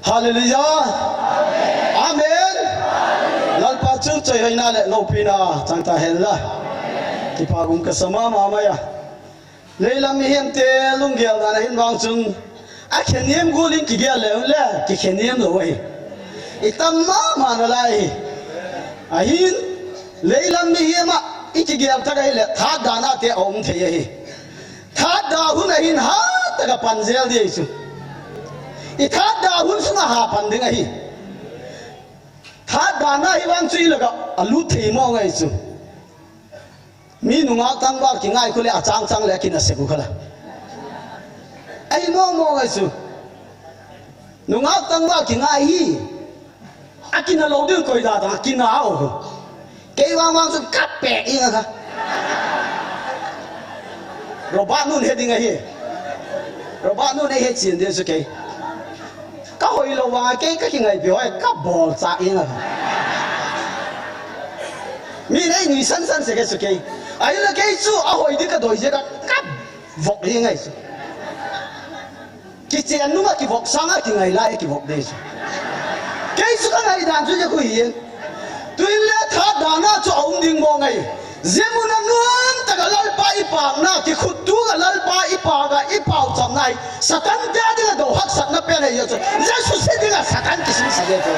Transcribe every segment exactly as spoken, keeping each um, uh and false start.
Hallelujah. Amen. Lalpa chu choi hoina le loupina chang tahen la. Kipa gum kasa mama mai a. Leilam mihemte lunggel dan ahin vang chun, akhenem gulin kigel le, le kikhenem lou ahi. Itam mama nalai ahi. Ahin, leilam mihem a ikigel tah ahile, thahat dan a te aum thei ahi. Thahat da hun ahin hatah a pan jel ding ahi chu. Ithahat da hun sunga ha pan ding ahi. Thahat dan a hi vang chu ilaga alut thei mong ahi chu. Mi nungak tangval kingai khu le achang chang le akina sek u khala. Ahi mong mong ahi chu. Nungak tangval kingai hi. Akina lou ding koi da ta, akina o. Kei vang vang chu kapeh ing a kha. Robert nun he ding ahi. Robert nun he chin ding chu kei. Ka hoi lou vang a kei ka kingai pi hoi ka bol cha ing a kha. Mi nei ni san san se ke chu kei. Ahi la kei chu ahoi ding ka doi je ka ka vok ing ahi chu. Kichen nunga kivop sanga kingai lai kivop ding chu. Kei chu ka ngai dan chu je khu hi. Tuin le thahat dan a chu aum ding mong ahi. Jia mun a nuam taka Lalpa ipakna, kikhut tunga Lalpa ipaka, ipau chamna hi. Satan te dinga do haksatna pen ahi chu. Jesu se dinga Satan kisingsa ding chu.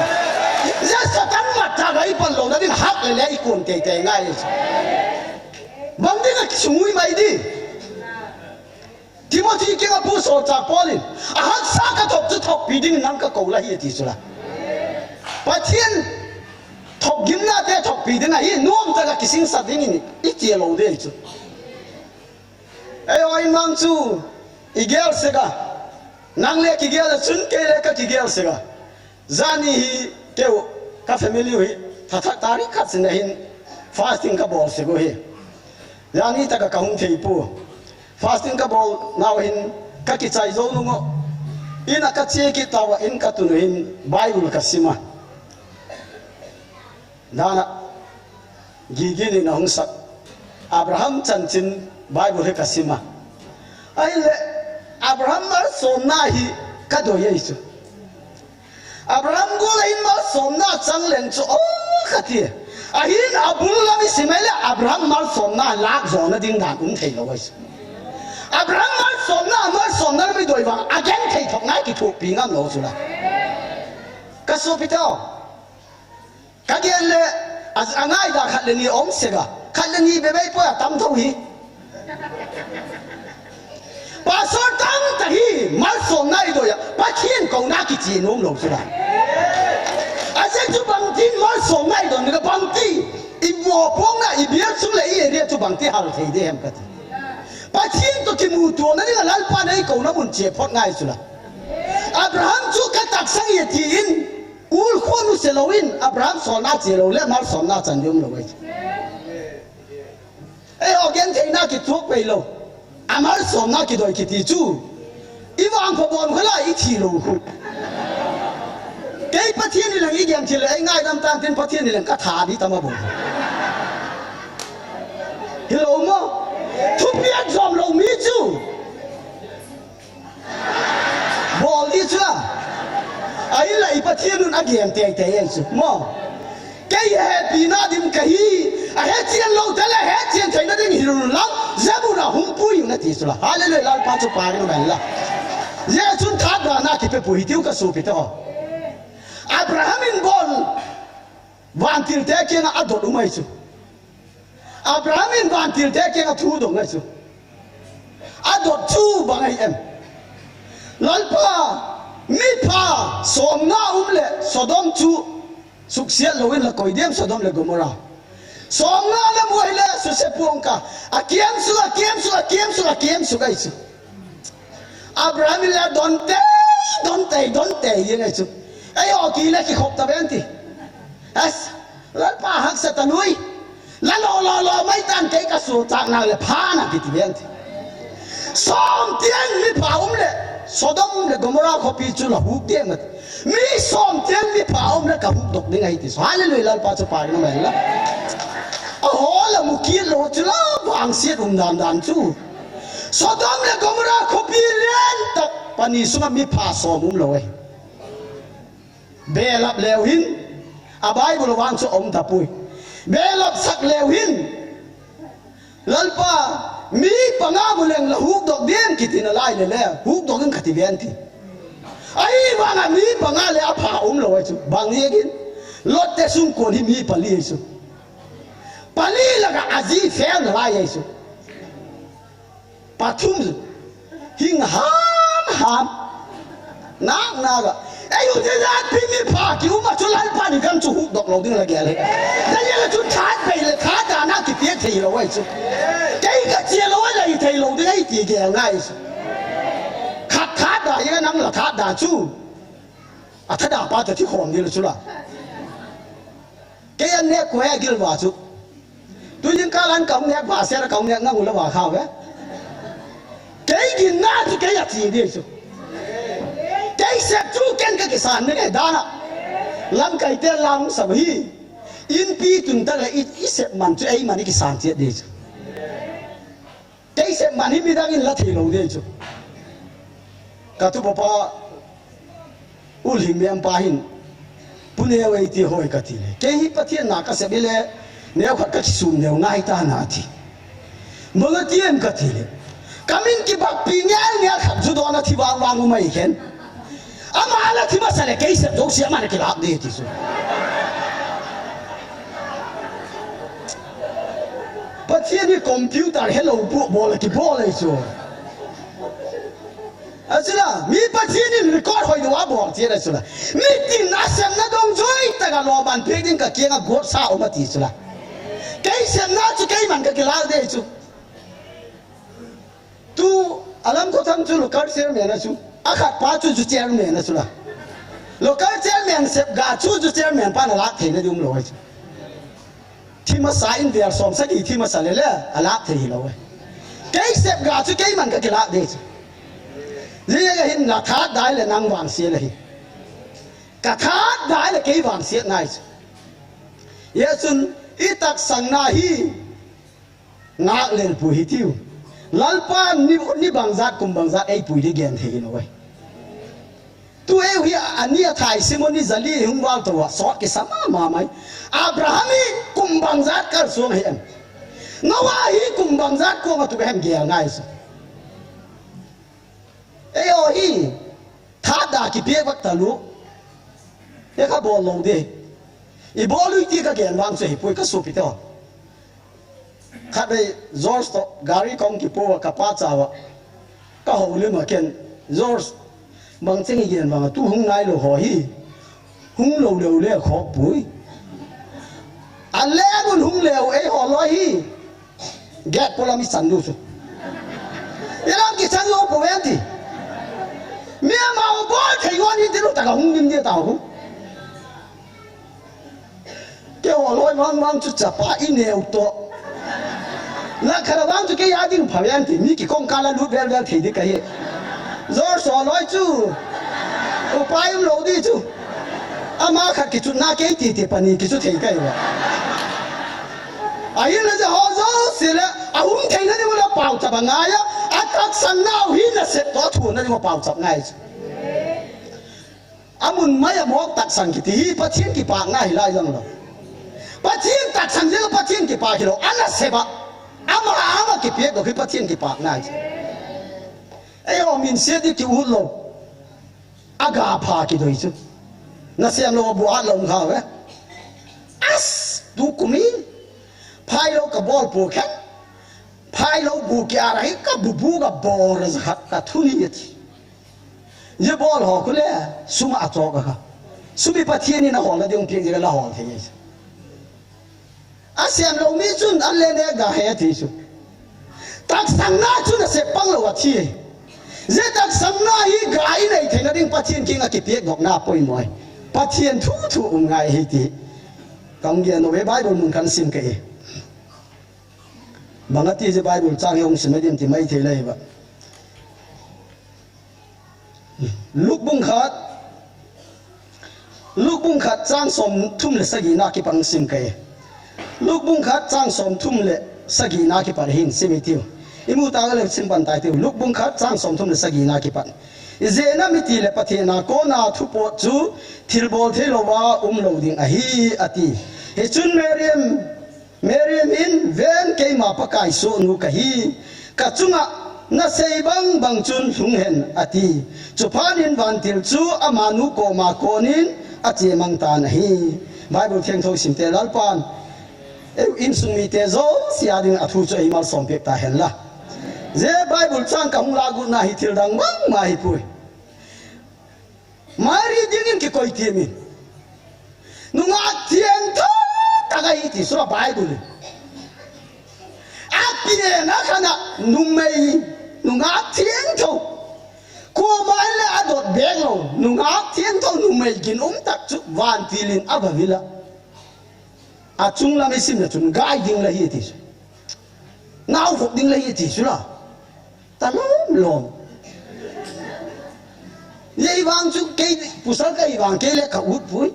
Jia Satan mat taka ipan louna ding hak le le ikun tei tei ngai chu. Bang dinga kisungui mai ding. Timothy kiang a Paul solchah Paul in, ahaksa ka thop chu thoppi ding nang ka kou la hi ati chu la. Pathen thopgimna te thoppi ding ahi, nuam taka kisingsa ding in iti lou ding chu. Ei o in mang chu, igel sek a. Nang le kigel a chun kei le ka kigel sek a. Jani hi keu ka family u hi thathak tarik khat sin a hin fasting ka bol sek u hi. Jani taka ka hung thei pu. Fasting ka bol nau hin ka kichai jou nung o. In a ka che kit tauva in ka tun u hin Bible ka sim a. Dana, Gigi nin ahung sak Abraham chanchin Bible hi ka sim a. Ahile, Abraham malsomna hi ka doi ahi chu. Abraham gol ahin malsomna chang leng chu, o, ka ti. Ahin abul lam i sim ahile, Abraham malsomna lak jona ding dan um thei lou ahi chu. Abraham malsomna, malsomna lam i doi vang, agenthei thop ngai kithopi ngam lou chu la. Ka sopi teu. Ka gen le, a, angai da khat le ni om sek a. Khat le ni bebe poi a tam tho hi. Pastor tamtah hi, malsomna i doi a, Pathen kouna kiche nom lou chu la. Ajeh chu bangtin malsomna i don ka bangti, i mopohna, i bial chung le i area chu bangti hal thei ding ham ka ti. Pathen toh kimuto na ding a Lalpa nei kouna mun che phot ngai chu la. Abraham chu ka taksang e tin, Ur khua nu se lou in, Abraham solna che lou le, malsomna chan ding um lou ahi. Ei, o gentheina kituak pei lou. A malsomna kidoi kiti chu. I vangpha bon khu la, i thi lou khu. Kei Pathen ni leng i gen thi le, ei ngaidam tan tin Pathen ni leng ka tha di tam a bou. Hilou mo? Thupi a jom lou mi chu. Bol di chu la. Ahinla i Pathen un a gen tei tei ahi chu. Mo. Kei hepina dim kahi. A hechen lou tale hechen theina ding hi lou lang. Jabun a hung pui na ti chu la. Hallelujah, Lalpa chu pa ring man la. Jeh chun thahatna kipe pu hi tiu ka sopi teu. Abraham in bol. Vantil te kiang a dot um ahi chu. Abraham in vantil te kiang a thu dong ahi chu. A dot chu bang ahi em. Lalpa, mipha somna um le Sodom chu suksiat lou in la koi dem Sodom le Gomorrah. Somna le mu ahi le suse puang ka. A kiam suk, a kiam suk, a kiam suk, a kiam suk ahi chu. Abraham in la don te, don te, don te, ye ngai chu. Ei o ki le kikhop ta ben ti. As, Lalpa haksa ta nui. La lo lo lo mai tan kei ka su chak nang le pha na kiti ben ti. Som tiang mipha um le, Sodom le Gomorrah khopi chu la huk tiang mat. Mi som tiang mipha um le ka huk dok ding ahi ti. So, hallelujah, Lalpa chu pa ring mai la. A ho la mu ki lo chu la vangsiat um dan dan chu. Sodom le Gomorrah khopi lian tak Pani sunga mipha som umlou ahi. Belap leu hin, a Bible vang chu aum tapoi. Belap sak leu hin, Lalpa, mi panga mu leng la hukdok ding kiti nalai le le, hukdok ding kati ven ti. Ahivanga mi panga le apha umlou ahi chu. Bang jengin, Lot te sungkon hi mi pali ahi chu. Pali laga aji fail nalai ahi chu. Pathum, hing ham ham. Nak nak a. Ei u te jat pi mipha kiuma chu Lalpa ni kan chu hukdok lou ding la gel e. Daniel chu that bei le that dana kipia thei lou ahi chu. Kei kachia lou a lei thei lou ding ahi ti gel ngai chu. Khat that da, inang la that da chu. A that da pa ta thi khom ni la chu la. Kei an nek ko he gil va chu. Tuin kalan kaung nek va sera kaung nek nang ula va kha ve. Kei ginna chu kei achi di chu. Kei sep chu ken kakisan ni dana. Lamkai te lang sa hi. Inpi tun ta le i, i sep man chu ei man i kisan chi di chu. Kei sep man hi midang in la thei lou di chu. Ka tu papa Ulhing mem pa hin, Pu Neo ei ti hoi kati le. Kei hi Pathian na kasep le, neo khat kakisum neo ngai ta na ti. Manga ti em kati le. Kamin kibakpi ngel ngel khat chu dona thi vang vang umai khen. Ama la thi masa le kei sep jouse ama na kilap di ti chu. Pathian hi computer hello bu bol ki bol ei chu. Achula, mi Pathian in record hoi dua bol chi la chula. Mi tin na sem na dong joi ta ga lo ban pe ding ka kiang a got sa o ma ti chula. Kei sem na chu kei man ka kilal de chu. Tu alam ko tham chu local chairman a chu. A khat pa chu chu chairman a chula. Local chairman sep ga chu chu chairman pa na lak thei na dum lo chu. Thi masa in vel som sagi thi masa le le, a lak thei hi lo e. Kei sep ga chu kei man ka kilak de chu. Zia ka hin la that dai le nang vang sia le hi. Ka that dai le kei vang sia nai chu. Ye chun i tak sang na hi ngak lel pu hi tiu. Lalpa ni, ni bang zat kum bang zat ei pui di gen thei lo e. Tu eu hi ani a thai Simon ni zali hung val to a sot ki sama ma mai. Abraham hi kum bang zat kal suang hi em. Noah hi kum bang zat ko ma tu hem gel ngai sa. Ei o hi that da ki piak bak ta lu. He ka bol lo de. I bol lui ti ka gen vang se hi pui ka su pi to. Khatvei George to gari kong kipo a ka pa chawa. Ka ho le ma ken George. Bang cheng i gen bang tu hung nai lo ho hi. Hung lo leo le kho pui. A le mun hung leo ei ho lo hi. Get pola mi san du su. Ilang ki san lo po ven ti. Mi ama o bol thei wan hi ti lu ta ka hung nim de ta hu. Kei ho loi vang vang chu chapa i neu to. La khara vang chu kei a ding pha ven ti mi ki kong ka la lut vel vel thei di ka hi. Zor so loi chu. Upai um lo di chu. Ama khat ki chu na kei ti ti pani ki chu thei kai wa. A hin la ja ho zo se le a hung thei na ni la pau chapa ngai a. A tak sang nau hi na se to thu na ni pau chap ngai chu. Amun mai a mok taksang kiti hi Pathian kipakna hi lai jong lo. Pathian taksang jeng Pathian kipak hi lo. Ana seba. Ama ama kipiak do hi Pathian kipakna hi. Ei o min se di ki ut lo. Aga pha ki doi chu. Na sem lo bu at lo kha ve. As tu kumi. Phai lo ka bol pu khen. Phai lo bu ki ara hi ka bu bu ka bol ra khat ka thu ni ti. Ye bol ho kule, sum a chok a kha. Sum hi Pathian in a hol na ding piak jeh la hol thei. A sem lo mi chun an le ne ga he thei chu. Taksang na chu na se pang lo a thi. Ye taksang na hi ga i nei thei na ding Pathian king a kipiak gok na poimo. Pathian thu thu um ngai hi ti. Kang ge no ve Bible mun kan sim ke. Bang a ti je Bible chang hi hung sim a din ti mai thei lai ba. Luke bung khat, Luke bung khat chang som thum le sagi na kipan sim kai. Luke bung khat chang som thum le sagi na kipan hin sim i tiu. I mu ta le sim pan tai tiu. Luke bung khat chang som thum le sagi na kipan. Ijeh inem itile Pathen a kona thupot chu thilbol thei louva um lou ding ahi, ati. Hichun Miriam, Miriam in, Ven, keima Pakai sohnu kahi, kachunga nasei bang bang chun lhung hen, ati. Chuphat in vantil chu amanu koma konin achemang tan ahi. Bible thengtho simte Lalpan ei insung mite jouse a ding a thu chu eimalsom peh tahen la. Hiche Bible chang kahung lagot na hi thil dang bangma hipoi. Mary dingin kikoi temin, nungah thengtho tah ahi ti chu la Bible in. Api nena khat a numei, nungah thengtho, koima le adot bek lou, nungah thengtho numei ginum tah chu vantil in avavil a. Achung lam isim le chun gai ding la hi ti chu. Nao vop ding la hi ti chu la. Talom lom. Hiche vang chu kei pasal kahi vang kei le ka utpoi.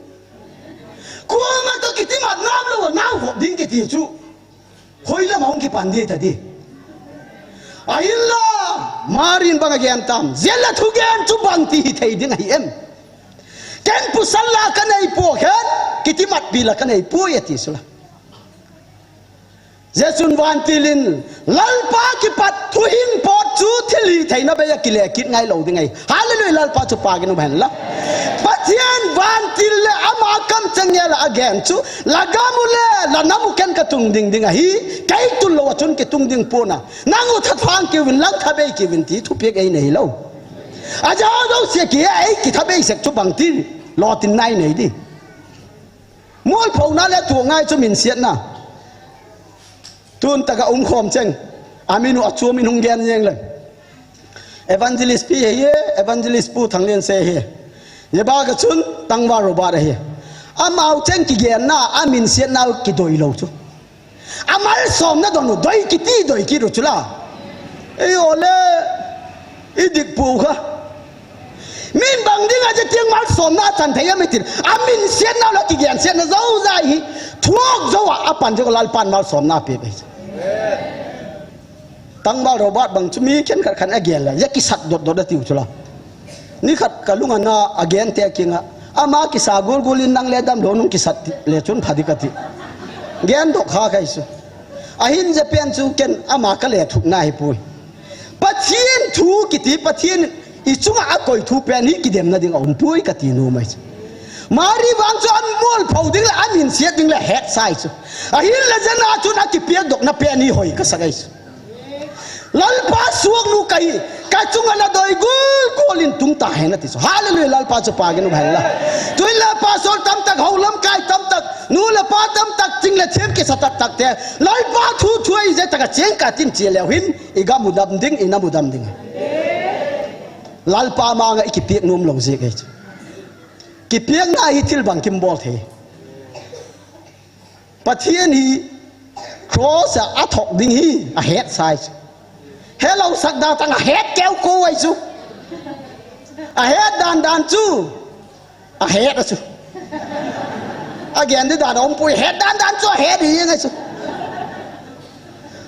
Koima toh kitimat nom lou, nao vop ding kiti chu hoilam a hung kipan ding tadi. Ahinla, Mary in bang agen tam, hiche la thugen chu bangti hithei ding ahi em? Ken pasal la kanei poi, ken kitimatpi la kanei poi ati chu la. Hichun vantil in, Lalpa kipat thuhing pot chu thilhitheina bei a kile kit ngai lou ding ahi. Hallelujah, Lalpa chu pagin um hen la. Pathen vantil le ama kamcheng ngel a agen chu, lagam u le lanam u ken katung ding ding ahi, kei tun lou a chun kitung ding pon a. Nang u thathang kiuvin, lang thabei kiuvin ti thupeh einei lou. Ajao jouse kihe ei kithabei sek chu bangti lolhinna inei ding. Molphouna le thu ngai chu minsiatna. Tun tah a umkhom cheng, amin u achom in hung gen jeng le. Evangelist pi ahi, Evangelist Pu Thangliansei ahi. Hiche banga chun Tangval Robert ahi. Amau cheng kigenna, aminsiatna u kidoi lou chu. Amalsomna don u doi kiti doi kit u chu la. Eiho le, idik pu kha. Min bang ding a hiche tiang malsomna achan thei em itin. Aminsiatna u le kigensiatna jouse hi thuak jou a, apan jou a Lalpan malsomna apeh ahi. Tangval Robert bang chu mi khenkhat khat in agel le, hiche kisat dot dot atiu chu la. Nikhat kalung ana agen te kinga, ama kisa gul gul in nang le damlou nung kisat le chun pha ding kati. Gen doh kha kahi chu. Ahin hiche pen chu ken ama kale thup na hipoi. Pathen thu kiti, Pathen ichunga akoi thu pen hi kidemna ding aumpoi kati nom ahi chu. Mary vang chu amolpho ding le aminsiat ding le hetsah ahi chu. Ahinla hiche a chun akipehdohna pen hi hoi kasa ahi chu. Lalpa suaknu kahi, kachunga nadoi gul gul in tung tahen ati chu. Hallelujah, Lalpa chu pagin um hen la. Tuin Lalpa sol tamtah, hou lamkai tamtah, nu le pa tamtah, ching le them kisa tah tah te, Lalpa thu thu ahi jeh tah a cheng kati in che leu hin, igam u dam ding, inam u dam ding. Lalpa manga ikipeh nom lou jeh ahi chu. Kipehna hi thil bang kimbol thei. Pathen hi cross a athok ding hi ahetsah ahi chu. Helou sah dan tah a ahet keu kou ahi chu. Ahet dan dan chu. Ahet ahi chu. Agen ding dan aumpoi, het dan dan chu ahet hi ahi chu.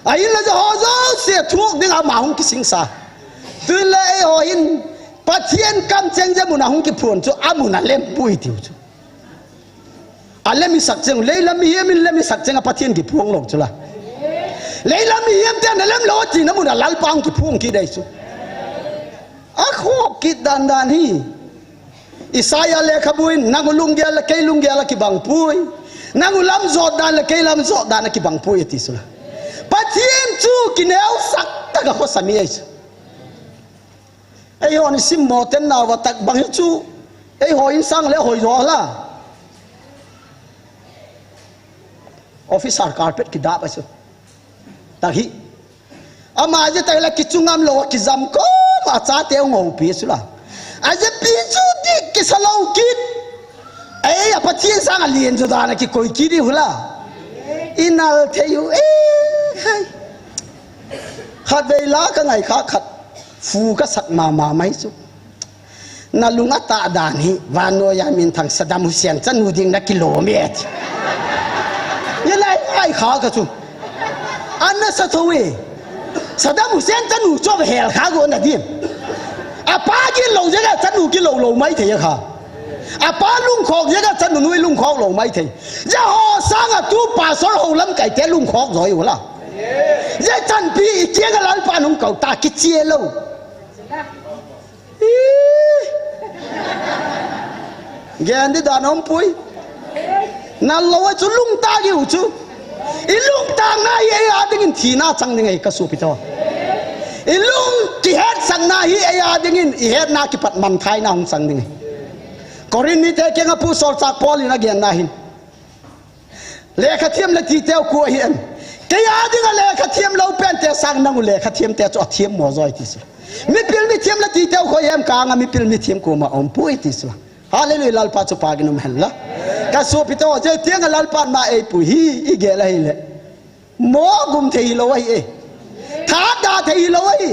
Ahinla hiche ho jouse thuak ding ama hung kisingsa. Tuin le eiho hin Pathen kamcheng hiche mun a hung kiphong chu amun a lem poi tiu chu. Alem isak cheng, leilam mihem in lem isak cheng a Pathen kiphong lou chu la. Leilam mihem ten alem lou tina mun a Lalpa hung kiphong kit ahi chu. Akhop kit dan dan hi. Isaiah lekhabu in, nang u lunggel le kei lunggel akibang poi. Nang u lam jot dan le kei lam jot dan akibang poi ati chu la. Pathen chu kineosah tah a khosa mi ahi chu. Eiho ni simmo ten nauva tah bang hi chu. Eiho insang le hoi jo la. Officer carpet kidap ahi chu. Tah hi. Ama jeh tah le kichu ngam lou, kijam kom a chate hung houpi chu la. Ajeh pi chu dik kisa lou kit. Ei, a Pathen sanga len jo dan a kikoi kit di hula. Inal thei u, eh, khai. Khatvei la kangai kha khat. Fu kasak mama mai chu. Nalung atah dan hi, vannoi a minthang Saddam Hussein chanu ding nakilom e ti. Nilai ngai kha kachu. Ana sa tho e. Saddam Hussein chanu chu hel kha go na din. Apa gilou jeh a chanu gilou lou maithei a kha. Apa lungkhok jeh a chanu nu lungkhok lou maithei. Jeh ho sanga tu pastor ho lamkaite lungkhok jo u la. Jeh chanpi i kiang a Lalpa nung kau ta kichie lou. Ih. Gen di dan umpoi. Nalou a chu lungtang iu chu. I lungtangna hi eia dingin thina chang ding ahi ka sopite ho. I lung kihetsakna hi eia dingin i hetna kipat manthaina hung chang ding ahi. Corinth mite kianga Pu Solchak Paul in agenna hin. Lekha thiam le titeu koi ahi em? Kei a dinga lekha thiam lou pente sang nang u lekha thiamte chu athiam mo joi ti chu. Mipil mithiam le titeu koi ahi em? Ka anga mipil mithiam koma umpoi ti chu. Hallelujah, Lalpa chu pagin um hen la. Ka sopite ho, jeh tianga Lalpan ama eipui hi i gel ahile. Mo gum thei hilou ahi e. Thada thei hilou ahi.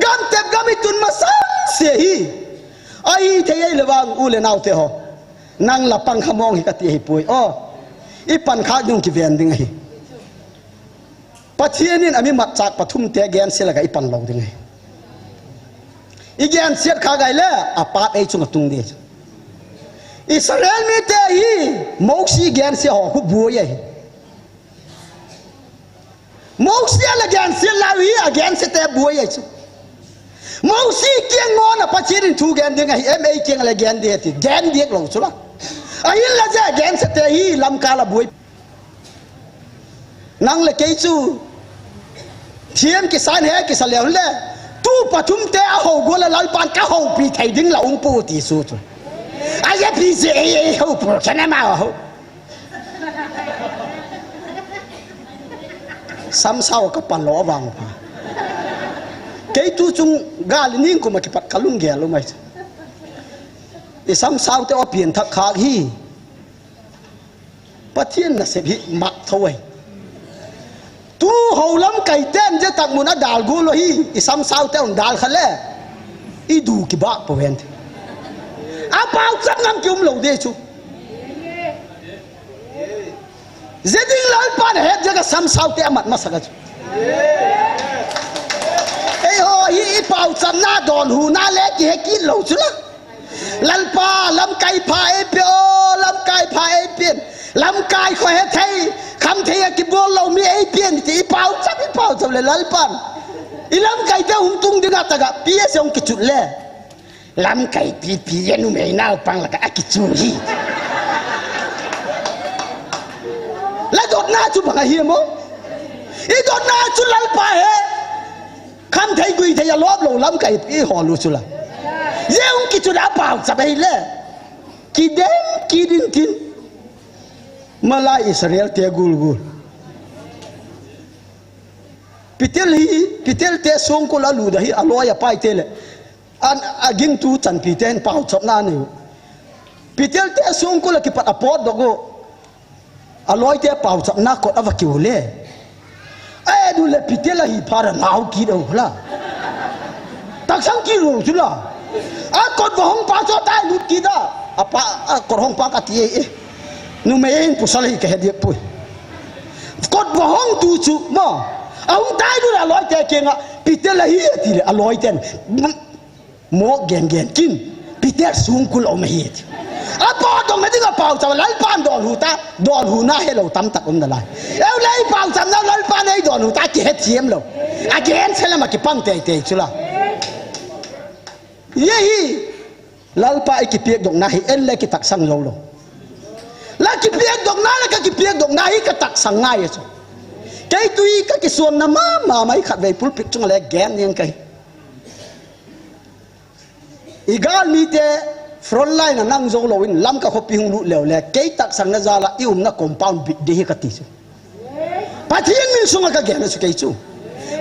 Gam tep gam i tun masang se hi. Ahithei ahile vang u le naote ho. Nang la pang kha mong hi kati ahipoi. O. I pan kha ding kiven ding ahi. Pathen in ami matchah pathum te gense laga i pan lou ding ahi. I genset kha gai le, apat ei chunga tung ding. Israel mite hi, Mosi gense ho khu buai ahi. Mosi a la genset lai u hi, agense te buai ahi chu. Mosi kiang ngona Pathen in thu gen ding ahi, em ei kiang la gen ding ti, gen ding lou chu la. Ahin la jeh gense te hi, lamkai la buai. Nang le kei chu. Thiam kisan he kisa leu le. Tu pathum te a ho go la Lalpan ka ho pi thei ding la um pu ti su chu. A ye pi je e e ho pu kana ma ho. Samsao ka pan lou vang pha. Kei tu chung gal ning kuma kipat ka lunggel lou mai. I samsao te o pian thak khak hi. Pathen nasep hi mat tho ahi. Tu ho lamkai ten je tak mun a dal gul lou hi, i samsao te un dal kha le. I du kibah po hen. A pau chap ngam ki um lou de chu. Je ding Lalpan het je ka samsao te amat masak a chu. Ei ho hi i pau chap na don hu na le ki he ki lou chu la. Lalpa, lamkai pha ei pe o, lamkai pha ei pe. Lamkai kho he thei, kham thei a kibol lou mi ei pe ti i pau chap, i pau chap le Lalpan. I lamkai te hung tung ding a taka, pi a se hung kichut le. Lamkai pi pi ya numei nau pang la ka a kichu hi. La dot na chu bang a hi mo. I dot na chu Lalpa he. Kham thei gui thei a lop lou lamkai i hol u chu la. Ye hung kichu da pau chap ei le. Kidem kidin tin. Malai Israel te gul gul. Pitel hi, pitel te songkul a lu da hi a loi a pai te le. An a ging tu chanpi te hin pau chap na nei u. Pitel te songkul a kipat a pot dok u. A loi te pau chap na kot a va kiu le. A edu le pitel a hi pha ra lau ki do la. Taksang ki ru chu la. A kot va hong pa cho tai lut ki da. A pa a kot hong pa ka ti e. Numei in pusal hi ka he dia pui. Kot va hong tu chu mo. A hung tai du la loi te kiang a pitel a hi ti le a loi ten. Mo gen gen kin. Peter sungkul a um ahi ti. A pa dong na ding a pau chau Lalpan don hu ta, don hu na he lo tam tak um na lai. Eu lai pau cham na Lalpan ei don hu ta ki he thiam lo. A gen se lama ki pang tei tei chu la. Ye hi Lalpa ei ki piak dong na hi en le ki taksang lo lo. La ki piak dong na la ka ki piak dong na hi ka taksang ngai chu. Kei tui ka ki suan na ma ma mai khat vei pulpit chung le gen niang kai. I galmite frontline a nang zo loin Lamka khopi hung lut leu le, kei taksang na jala i umna compound bit de hi ka ti chu. Pathian min sunga ka gen a chu kei chu.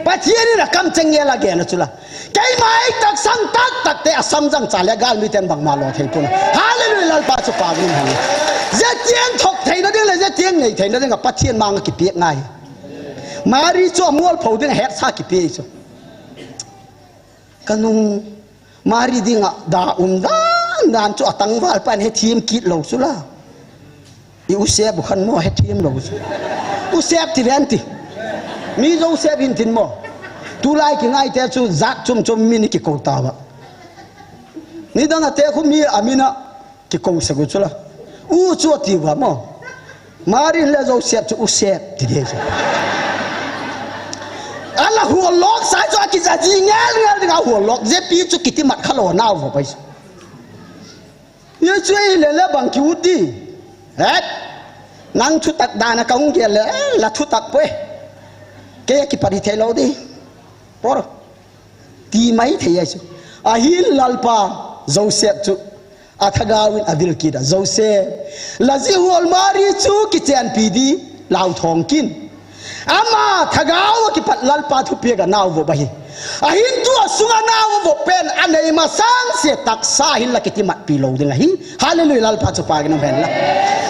Pathian in a kam cheng ngel a gen a chu la. Keima ei taksang tak tak te a samjang cha le galmite bangma lo thei pun. Hallelujah, Lalpa chu pa min hang. Je tiang thok theina ding le je tiang nei theina ding a Pathian manga ki piak ngai. Mari chu a mual pho ding a het sa ki piak chu. Ka nung Mari dinga da um dan dan chu a tangval pan he thiam kit lo chu la. I u sep u khan mo he thiam lo chu. U sep ti ven ti. Mi zo sep hin tin mo. Tulai ki ngai te chu zat chum chum mi ni ki ko ta ba. Nidang a tekhu mi a min a kikou sek u chu la. U chu ati uva mo. Mari le Joseph chu u Sep ti ding chu. Ala hual lok sai chu a kija ji ngel ngel ding a hual lok. Jepi chu kiti mat kha lo nau vo pai chu. Ye chu ei le le bang ki u ti. Het. Nang thutak dan a ka hung gel le, eh, la thutak poi. Kei a kipat hi thei lo di. Por. Ti mai thei ai chu. Ahin Lalpa Joseph chu a thagau in a vil kit a. Joseph, la ji hual Mari chu kichenpi di, lau thong kin. Ama thagau a kipat Lalpa thu pek a nau vop ahi. Ahin tu a sunga nau vop pen a nei masang se taksa hin la kiti matpi lo ding ahi. Hallelujah, Lalpa chu pa kin um hen la.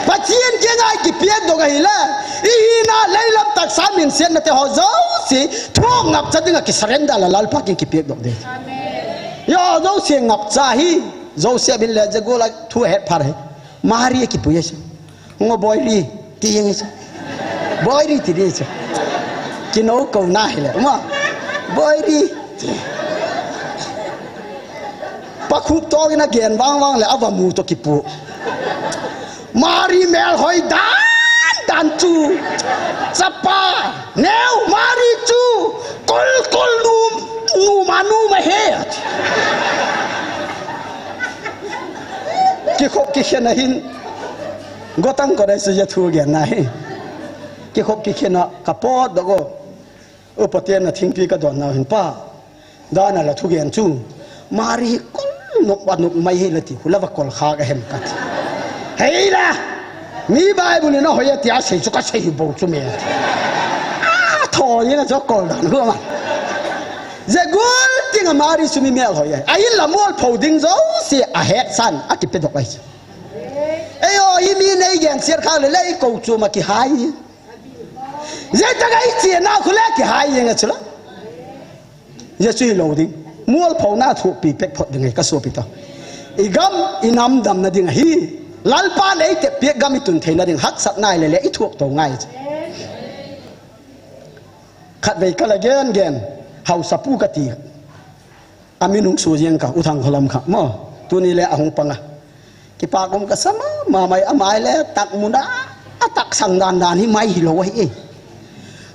Pathian kiang a i kipek dok ahi la. I hina leilam taksa minsetna te ho jouse thu ngapcha ding a ki surrender la Lalpa kiang kipek dok ding. Yo, jouse ngapcha hi. Joseph in le Jegual a thu het phar hi. Mari a kipui a si. Ngo boy ri, ti yang si. Boy ri ti di si. Kino ko na hi le. Ma. Boy ri. Pakhup to ina gen vang vang le ava mu to kipu. Mari melhoi dan dan chu. Chapa, neu Mari chu. Kol kol nu, nu ma nu ma he. Kikhop kikhen a hin. Gotang ko dai su ya thu gen na hi. Kikhop kikhen a ka pot dok o. Upa ten a thingpi ka don nau hin pa. Dan a la thu gen chu. Mari kol nok wa nok mai hi la ti khu la va kol kha ka hem ka ti. Hei la. Mi Bible in a hoi a ti a sei chu ka sei bo chu me. A tho yin a chu kol dan khu ma. Jegual ting a Mari chu mi melhoi a. A in la mualpho ding jouse a het san a kipe dok ai chu. Ei o, i mi nei gen siat khang le le i ko chu ma kihai. Zeta ga i chena khu le kihai yeng a chu la. Jesu hi lo ding. Mualpho na thupi pek phot ding ai ka suapi to. I gam i nam damna ding ahi. Lalpa le i te piak gam i tun theina ding haksat nai le le i thuak to ngai chu. Khatvei ka la gen gen. Hausa pu ka ti. A min hung su jeng ka, U Thang Kholam kha, mo. Tuni le a hung pang a. Kipak um ka sa mama mai, a mai le tak mun a, a tak sang dan dan hi mai hi lo hi e.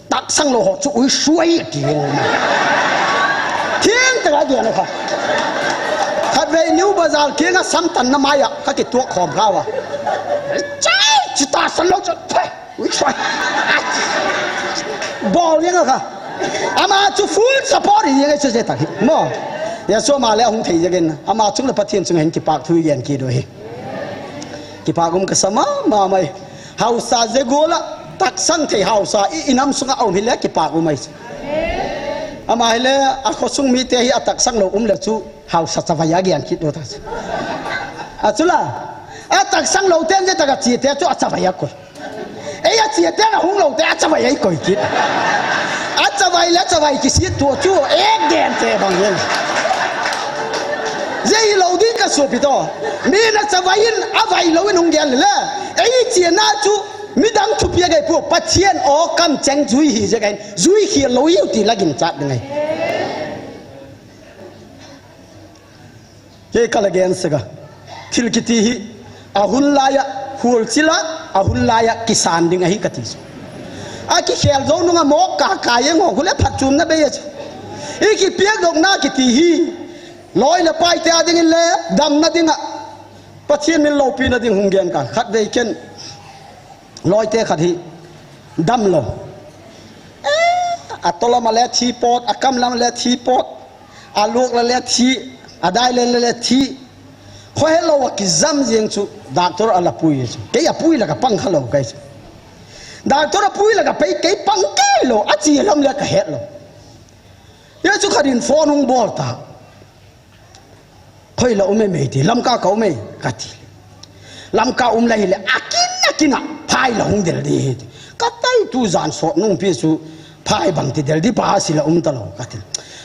Tak sang lo ho chu ui suai ti mo. Thiang ta ga dia na kha. Khatvei New Bazar kiang a sam tan na mai a, ka kituak khom kha wa. Chai, chi ta san lo chu. Ui, choi. Bol jeng a kha. Ama chu full support hi jeng a chu je tak hi. Mo. Ya so ma le hung thei jeng in. Ama chung le Pathian chung hin kipak thu yen ki do hi. Kipak um ka sa mama mai. Hausa Jegual a tak sang thei hausa i, i nam sunga um hi le kipak um mai. Ama hi le a kho sung mi te hi a tak sang lo um le chu hausa chavai a gen kit do ta. A chu la. A tak sang lo ten je tak a chi te chu a chavai a koi. Ei a chia te na hung lo te a chavai ei koi kit. A chavai le chavai kisi tu chu ek den te bang yen. Zia hi lo ding ka suapi to. Mi na chavai in a vai lo in hung gel le. Ei chia na chu midang thupi a gei pu Pathian o kam cheng zui hi zia gei. Zui hi lo hi u ti la gin chat ngai. Kei ka la gen sek a. Thil kiti hi a hun lai a, hul chil a, a hun lai a kisan ding ahi ka ti chu. A kikhel zo nung a mok ka ka jeng ho khu le phatchomna bei a chu. I kipiak dok na kiti hi. Loi le pai te a ding in le damna ding a. Pathian min lopina ding hung gen ka. Khatvei ken. Loi te khat hi. Dam lo. Eh, a tolam a le thi pot, a kam lam a le thi pot. A luak la le thi, a dai le le thi. Kho he lo a kijam jeng chu, doctor a la pui chu. Kei a pui la ka pang kha lo kai chu. Doctor a pui la ka pei kei pang kei lo, a chi lam le ka het lo. Ye chu kha din phone hung bol ta. Khoi la um e mei ti, Lamka ka um e, ka ti. Lamka um la hi le, a kin, a kin a, phai la hung del di hi ti. Ka tai tu jan sot nung pi chu, phai bang ti del di pa si la um ta lo, ka ti.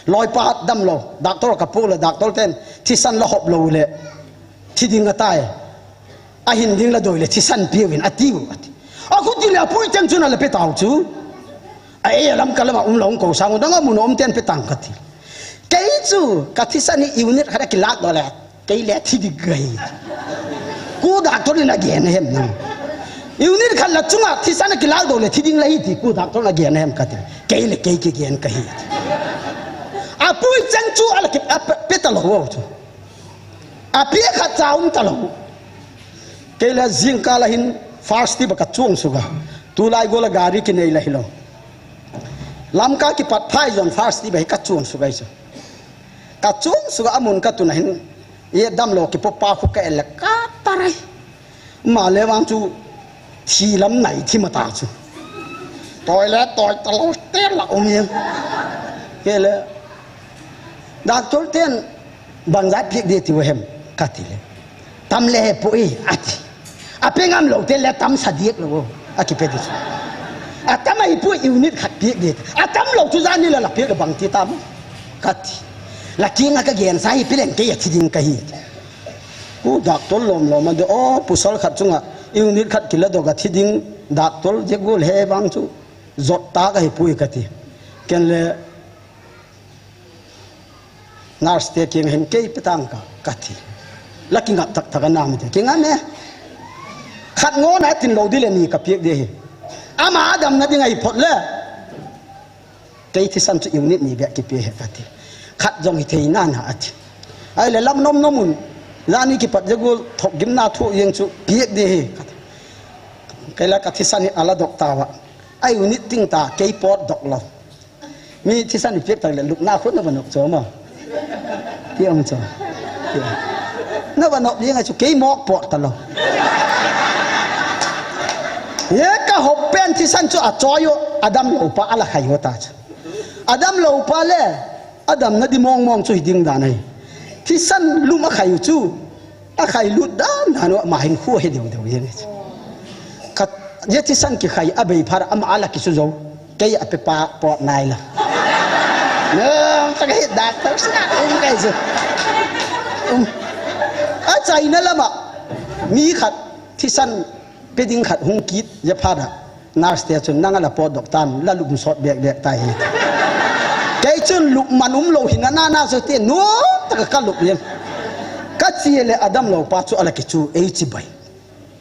Loi pa dam lo, doctor ka pu le, doctor ten, thisan la hop lo le, thi ding a tai. A hin ding la doi le, thisan piu in, a tiu, a ti. A khu ti le, a pui ten chu na le pe tau chu. A ei a Lamka lam a um la hung ko sang, dang a mun a um ten pe tang ka ti. Kei chu, ka thisan hi unit khat a kilak do le. Kei le thi ding kahi. Ku doctor in agen ahem nang. Unit khat la chunga thisan akilak doh le thi ding la hi ti ku doctor in agen ahem kati. Kei le kei kigen kahi. Apui chang chu ala ki, a pe, pe talou chu. Api khat cha um talou. Kei le jingkah la hin first tip a ka chuang suga. Tulai gola gari kinei la hilou. Lamka kipat phai jon first tip a hi ka chuang suga hi chu. Ka chuang suga amun ka tun a hin. Ye damlou kipopa khu ka el le ka tarai. Male vang chu thi lam nai thi mata chu. Toi le toi talou te la um yen. Kei le. Doctor ten bang jat piak ding tiu hem kati le. Tam le hepoi ati. Ape ngam lou te le tam sa diak lou. Akipe ding chu. Atam ahipoi unit khat piak ding. Atam lou chu jani la la piak le bang ti tam. Kati. La kinga ka gen sa hi pilen kei athi ding kahi. Ku doctor lom lom a de o pusal khat chunga unit khat kila doh a thi ding doctor je gol he vang chu. Jot ta kahi pui kati. Ken le Nurse te kinga hin kei pe tang ka, kati. La kingap tak tak a nam te. Kingam e. Khat ngo na tin lou ding le ni ka piak ding hi. Ama adam na ding ahi phot le. Kei thisan chu unit ni beh kipe he kati. Khat jong hi thei na na ati. Ai le lam nom nom un. La ni kipat je gol thok gim na thu yeng chu piak ding hi kati. Kei la ka thisan hi ala dok ta wa. Ai unit ting ta kei pot dok lou. Mi thisan i piak tak le lupna khut na va nop cho ma. Ti ang cho. Ti ang. Na va nop ding a chu kei mok pot ta lou. Ye ka hop pen thisan chu a choi u, adam lou pa ala khai u ta chu. Adam lou pa le, adam na di mong mong chu hi ding dan ai. Thisan lum a khai u chu. A khai lut dan dan u, ama hin khu he deu deu yen. Ka, ye thisan kikhai a bei phar ama ala kisu zo. Kei a pe pa pot nai la. Na, ta ka hit doctor sa, um kai zo. Um. A China lama, mi khat thisan pe ding khat hung kit, ye phar a. Nurse te chun, "Nang a la pot dok tan, la lum sot bek bek ta hi." Kei chun lum man um lou hi na na na so te, nu, ta ka ka lum yen. Ka chi le adam lou pa chu ala kichu, ei chi bai.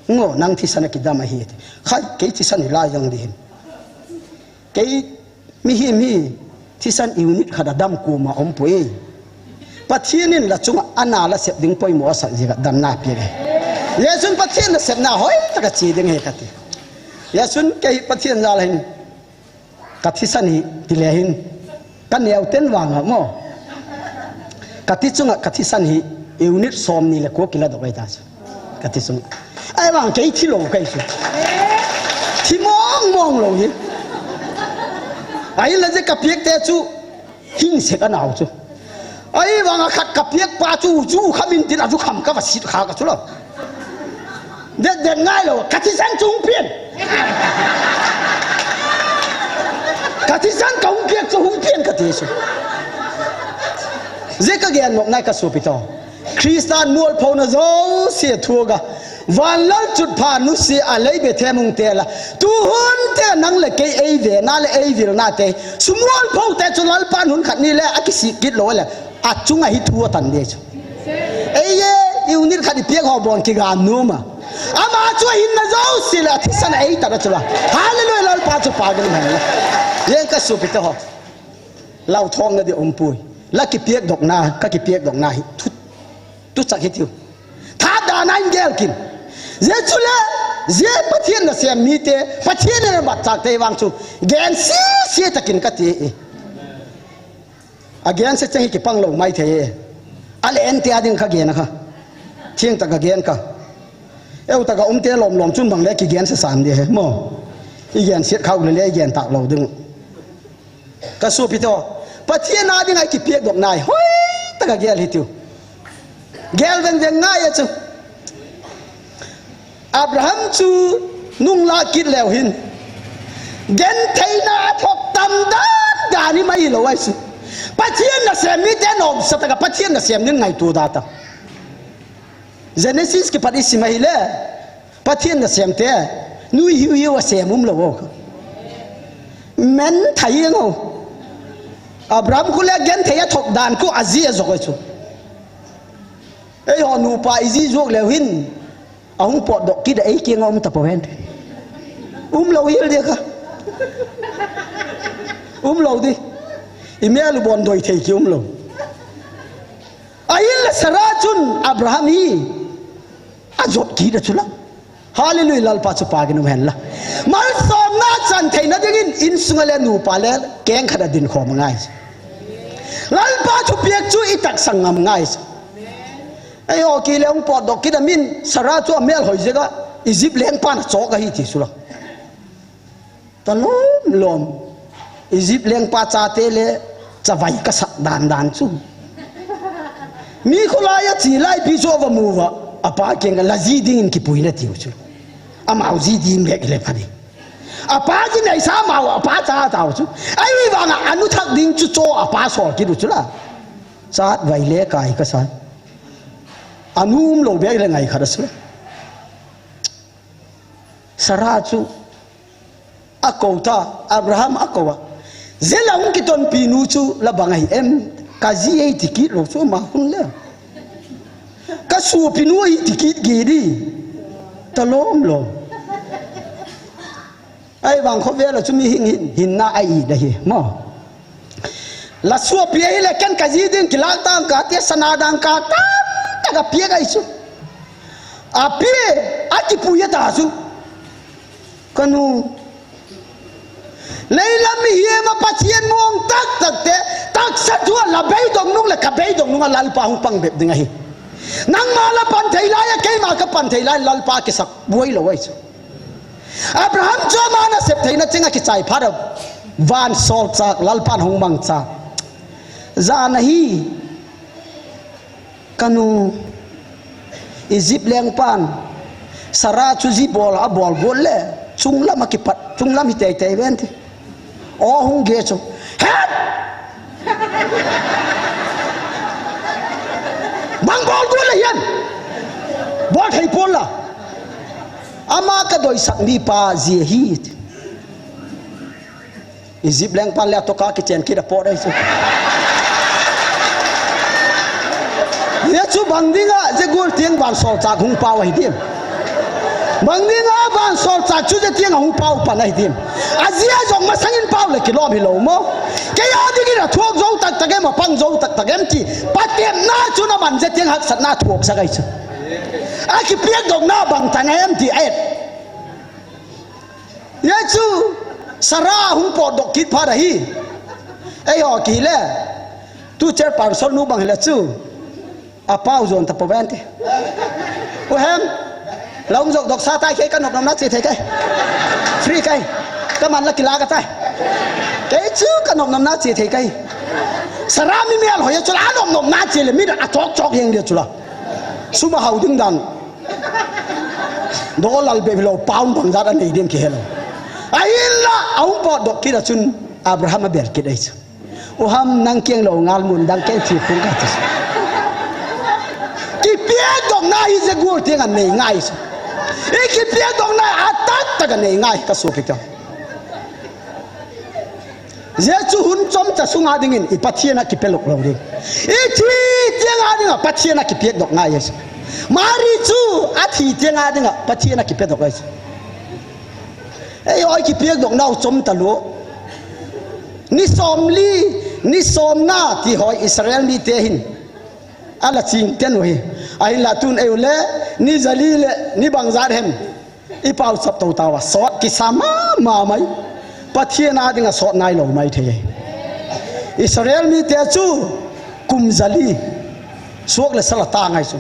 Ngo, nang thisan a kidam ahi ti. Khai, kei thisan hi lai jong di hin. Kei mi hi mi, thisan unit khat a dam kuma om poi. Pathian in la chunga ana la sep ding poimo a sak jika dam na pi le. Jesun Pathian na sep na hoi ta ka chi ding he ka ti. Jesun kei Pathian jal hin. Ka thisan hi, ti le hin. Ka neu ten vang a mo. Ka thi chunga, ka thisan hi, unit som ni le ko kila dok ai ta chu. Ka thi chunga. Ai vang kei thi lou kai chu. Thi mong mong lou hi. Ai la je ka piak te chu. Hing se ka nau chu. Ai vang a khat ka piak pa chu, chu khamin tin a chu kham ka va sit kha ka chu lo. Det det ngai lou, ka thisan chu hung pian. Ka thisan ka hung piak chu hung pian ka ti chu. Je ka gen mok nai ka supi to. Christian mualphona jouse thuga. Vanlal chutpha nusia lei Bethlehem hung tela. Tuhun te nang le kei ei vena le ei vilna te. Sumual pho te chu Lalpa nun khat ni le a kisih kit lou le. A chunga hi thu a tan de chu. Ei ye, i unit khat i piak ho bon kigam numa. Ama chu a hinna jouse le a thisan ei ta da chu la. Hallelujah, Lalpa chu pa ding hen la. Yen ka supi te ho. Lau thong na di um pui. La kipiak dok na, ka kipiak dok na hi. Thu, tu chak hi tiu. Tha da na in gel kin. Je chu le, je Pathian na sem mi te, Pathian na bat chak te vang chu. Gen si si takin ka ti e. A gen se chang hi kipang lou mai thei e. A le en te a ding ka gen a kha. Thiang ta ka gen ka. Eu ta ka um te lom lom chun bang le ki gen se sam de he mo. I gen siat khau le le i gen tak lou ding. Ka supi to. Pathian a ding ai kipiak dok nai. Hoi ta ka gel hi tiu. Gel veng veng ngai a chu. Abraham chu nung la kit leu hin. Gentheina a thok tam dan dan hi mai lo ai chu. Pathian na sem mi te nom sa ta ka Pathian na sem nin ngai tu da ta. Genesis kipat i sim ahi le. Pathian na sem te. Nui hiu hiu a sem um lo o. Men thai ngo. Abraham khu le genthei a thok dan khu a zi a zok ai chu. Eiho nupa iji juak leu hin, ahung potdoh kit a ei kiang a um tapou hen. Umlou hel dia kha. Umlou di. Imel u bon doi thei ki umlou. Ahinla Sarah chun Abraham hi ajot kit a chula. Hallelujah, Lalpa chu pagin um hen la. Malsomna chan theina dingin insunga le nupa le keng khat a dinkhom angai. Lalpa thupiak chu i taksang ngam ngai. Eiho kile hung potdoh kit a min Sarah chu amel hoi jeh a Egypt lengpan achok ahi ti chula. Talom lom. Egypt lengpa chate le chavai kasat dan dan chu. Mi kholai a chi lai pi chu ava mu uva, apa kiang a la ji dingin kipui na tiu chu. Amau ji ding bek le pha ding. Apa ji nei sa amau apa cha tau chu. Ahivanga anu thak ding chu cho apa sol kit u chu la. Chat vai le kai kasa. Anu umlou bek le ngai khat a chu. Sarah chu akou ta, Abraham akou a. Jeh la hung kitonpi nu chu la bang ahi em, ka ji ei ti kit lou chu ama hun le. Ka sopi nu ei ti kit ge di. Talom lom. Ahivang khovel a chu mi hing hin, hinna a i da hi, mo. La sopi ahile ken ka ji ding kilak tang ka te sana dang ka tam tak a piak ahi chu. Api, akipui ta chu. Ka nu. Leilam mihem a Pathian mong tak tak te, taksa thu a la beidong nung le ka beidong nung a Lalpa hung pang bep ding ahi. Nangma la pan thei lai a, keima ka pan thei lai, Lalpa kisak buai lou ahi chu. Abraham chu ama nasep theina chenga kichai phat a, vansol chak, Lalpan hung mangcha. Jan ahi, ka nu, Egypt lengpan, Sarah chu ji bol, abol bol le, chunglam akipat, chunglam hi teitei ven ti. O hung ge chu. Het! Bang bol gu le hian. Bol thei pon la. Ama ka doisak mipa ji ahi. Egypt lengpan le atoka kichen kit a pot ahi chu. Hia chu bang dinga jegul tiang vansol chak hung pau ahi dim. Bang dinga vansol chak chu je tiang a hung pau pan ahi dim. Ajia jong masangin pau le kilom hilou mo. Kei a dingin athuak jou tak tak em, apang jou tak tak em ti. Patepna chu naman je tiang haksatna thuak sak ahi chu. Akipiak dongna bang tan em ti et. Hia chu Sarah hung potdoh kit phat ahi. Eiho kile. Tu chair pan sol nu bang hile chu. Apau jon ta po ven ti. U hem. Long jok dok sa tai kei ka nop nom na che thei kai. Free kai. Ka man la kila ka tai. Kei chu ka nop nom na che thei kai. Sarah mi mial hoi chu la nop nom na che le mi da a chok chok heng dia chu la. Suma hau ding dan. Dollar be lo pound bang jat a nei dim ki helo. Ahinla, a hung potdoh kit a chun Abraham a bel kit ahi chu. U ham nang kiang lo ngal mun dang kei chi pung ka ti. Kipiak dongna hi jegul tiang a nei ngai chu. I kipiak dongna a tak tak a nei ngai ka sopi ta. Jesu hun chomcha sunga dingin i Pathian a kipelok lou ding. I thi tiang a dinga Pathian a kipiak dok ngai Jesu. Mari chu a thi tiang a dinga Pathian a kipiak dok ngai Jesu. Ei oi kipiak dok nau chomta lo. Ni som li, ni som nga ti hoi Israel mite hin. Ala ching ten u hi. Ahinla tun ei u le, ni jali le, ni bang jat hem. I pau chap to tau a, sot kisa mama mai. Pathian a dinga sot nai lo mai thei. Israel mite chu kum jali suak le sala ta ngai chu.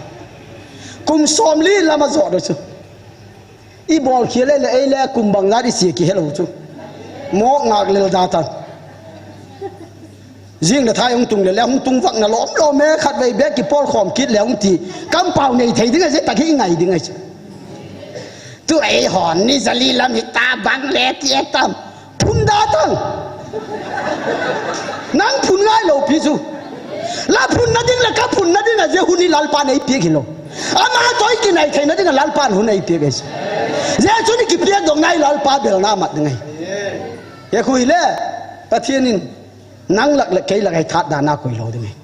Kum som li lama jot chu. I bol khia le le ei le kum bang jat i sia ki helo chu. Mok ngak lel da tan. Jing le thai hung tung le le hung tung vak na lom lom e khat vei bek ki pol khom kit le hung ti. Kam pau nei thei ding a je tak hi ngai ding a chu. Tu ei hon ni jali lam hi ta bang le ti e tam. Phun da tang. Nang phun ngai lo pi chu. La phun na ding le ka phun na ding a je hun hi Lalpa nei piak hi lo. Ama toi ki nai thei na ding a Lalpa hun nei piak e chu. Je chu ni ki piak dong nai Lalpa bel na mat ding ai. Ye khui le. Pathian in nang lak le kei lak ai that da na koi lo ding ai.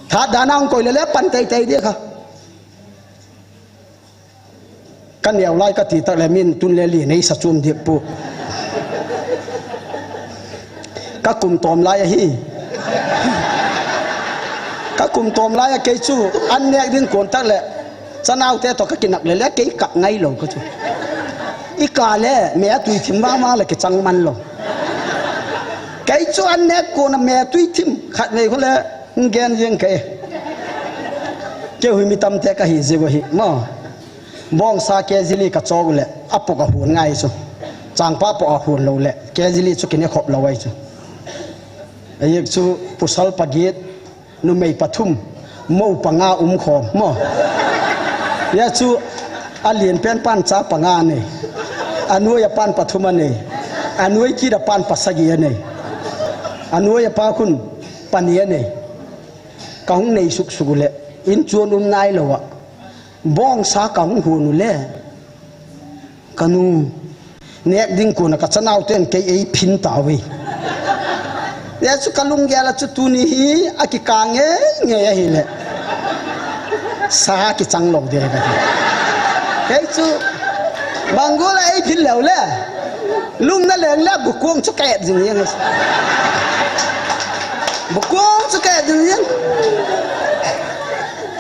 That da na koi le le pan tei tei de kha. Ka neo lai ka ti tak le min tun le li nei sa chum dik pu. Ka kum tom lai ahi. Ka kum tom lai a kei chu an nek ding kon tak le chanau te to ka kinak le le kei kap ngai lo ka chu. I ka le me a tui thim ma ma le ki chang man lo. Kei chu an nek kon a me tui thim khat nei ko le ngen jeng kei. Kei hui mi tam te ka hi je go hi mo. Bongsa kg li ka chok le, a pok a hun ngai chu. Changpa pok a hun lo le, kg li chu kine khop lo ai chu. Ayek chu pusal pagit, numei pathum, mo panga um khom, mo. Ya chu, a lien pen pan cha panga nei. A nuai a pan pathum a nei. A nuai kit a pan pasagi a nei. A nuai a pa khun pani a nei. Ka hung nei suk suk le, in chuan um nai lo a. Bongsa ka hung hun u le. Ka nu, nek ding kuna ka chanau ten kei ei phin ta ve. Ya chu ka lunggel a chu tuni hi a ki ka nge nge ahi le. Sa ki chang lo de ka ti. Kei chu bangul a ei phin leu le. Lung na leng le bu kuang chu ka et jing yang. Bu kuang chu ka et jing yang.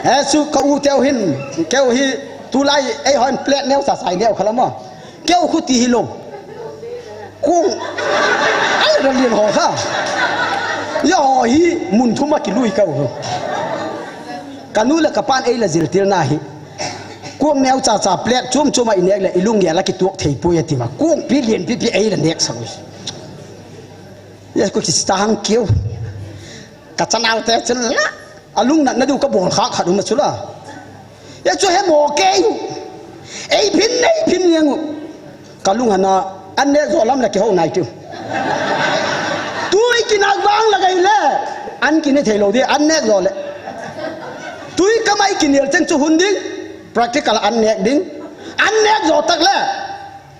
He chu ka u teu hin, keu hi tulai ei hon plate neu sa sai neu khala mo. Keu khu ti hi lo. Kung. Ai ra lien ho kha. Ya ho hi mun thum a ki lui keu ho. Ka nu le ka pan ei la zil til na hi. Kung neu cha cha plate chum chum a i nek le i lunggel a ki tuak thei pui a ti ma. Kung pi lien pi pi ei la nek sa ui. Ya ko ki stang keu. Ka chanau te chun la. A lung natna diu ka bol khak khat um a chu la. Ya chu he mo kei. Ei phin, ei phin yang. Ka lung hana, an nek zo lam la ki ho nai tiu. Tui ki nak vang la gai le. An ki ne thei lo di, an nek zo le. Tui ka mai ki nial chen chu hun ding. Practical an nek ding. An nek zo tak le.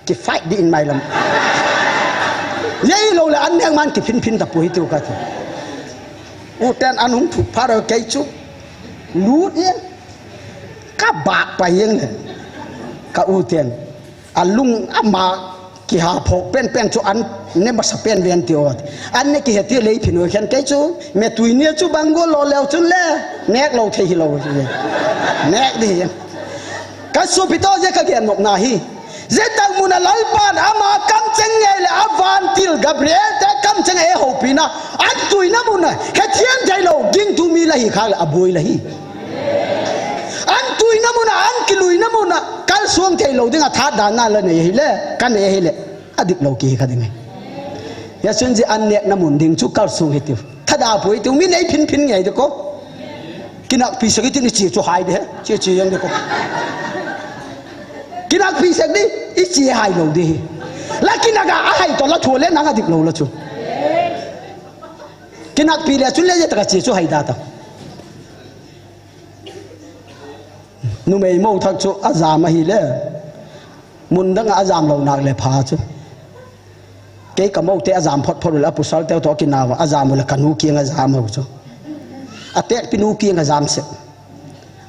Ki fight di in mai lam. Yei lo le an nek man ki phin phin ta pu hi tiu ka ti. U ten an hung thu pha ro kei chu. Lut ye. Ka bak pa yeng le. Ka u ten. A lung ama ki ha phok pen pen chu an ne masa pen ven ti o. An ne ki he ti lei phin o khen kei chu. Me tui ne chu bang go lo leo chun le. Nek lo thei hi lo. Nek di. Ka supi to je ka gen nok na hi. Zia tak mun a Lalpan ama kamcheng ngei le a vantil Gabriel te kamcheng e hopina, an tuina mun a hethiam thei lo, gingtu mi la hi khak le a buai la hi. An tuina mun a, an kiluina mun a, kalsuang thei lo ding a that dan na la nei hi le, ka nei hi le, a dik lo ki hi kha ding hi. Ya chun zia an nekna mun ding chu kalsuang hi tiu. Thada pui tiu, mi nei phin phin ngei de ko. Kinakpi sek i tin i chi chu hai de, chi chi yang de ko. Kinakpi sek di, i chi hai lo di. La kinaka a hai to la thu le nang a dik lo la chu. Kinakpi le chu le je taka chi chu hai da ta. Numei mo thak chu a jam ahi le. Mun dang a jam lo nak le pha chu. Kei ka mo te a jam phot phot le a pusal te to kinava a jam le ka nu kiang a jam ho chu. A tek pi nu kiang a jam se.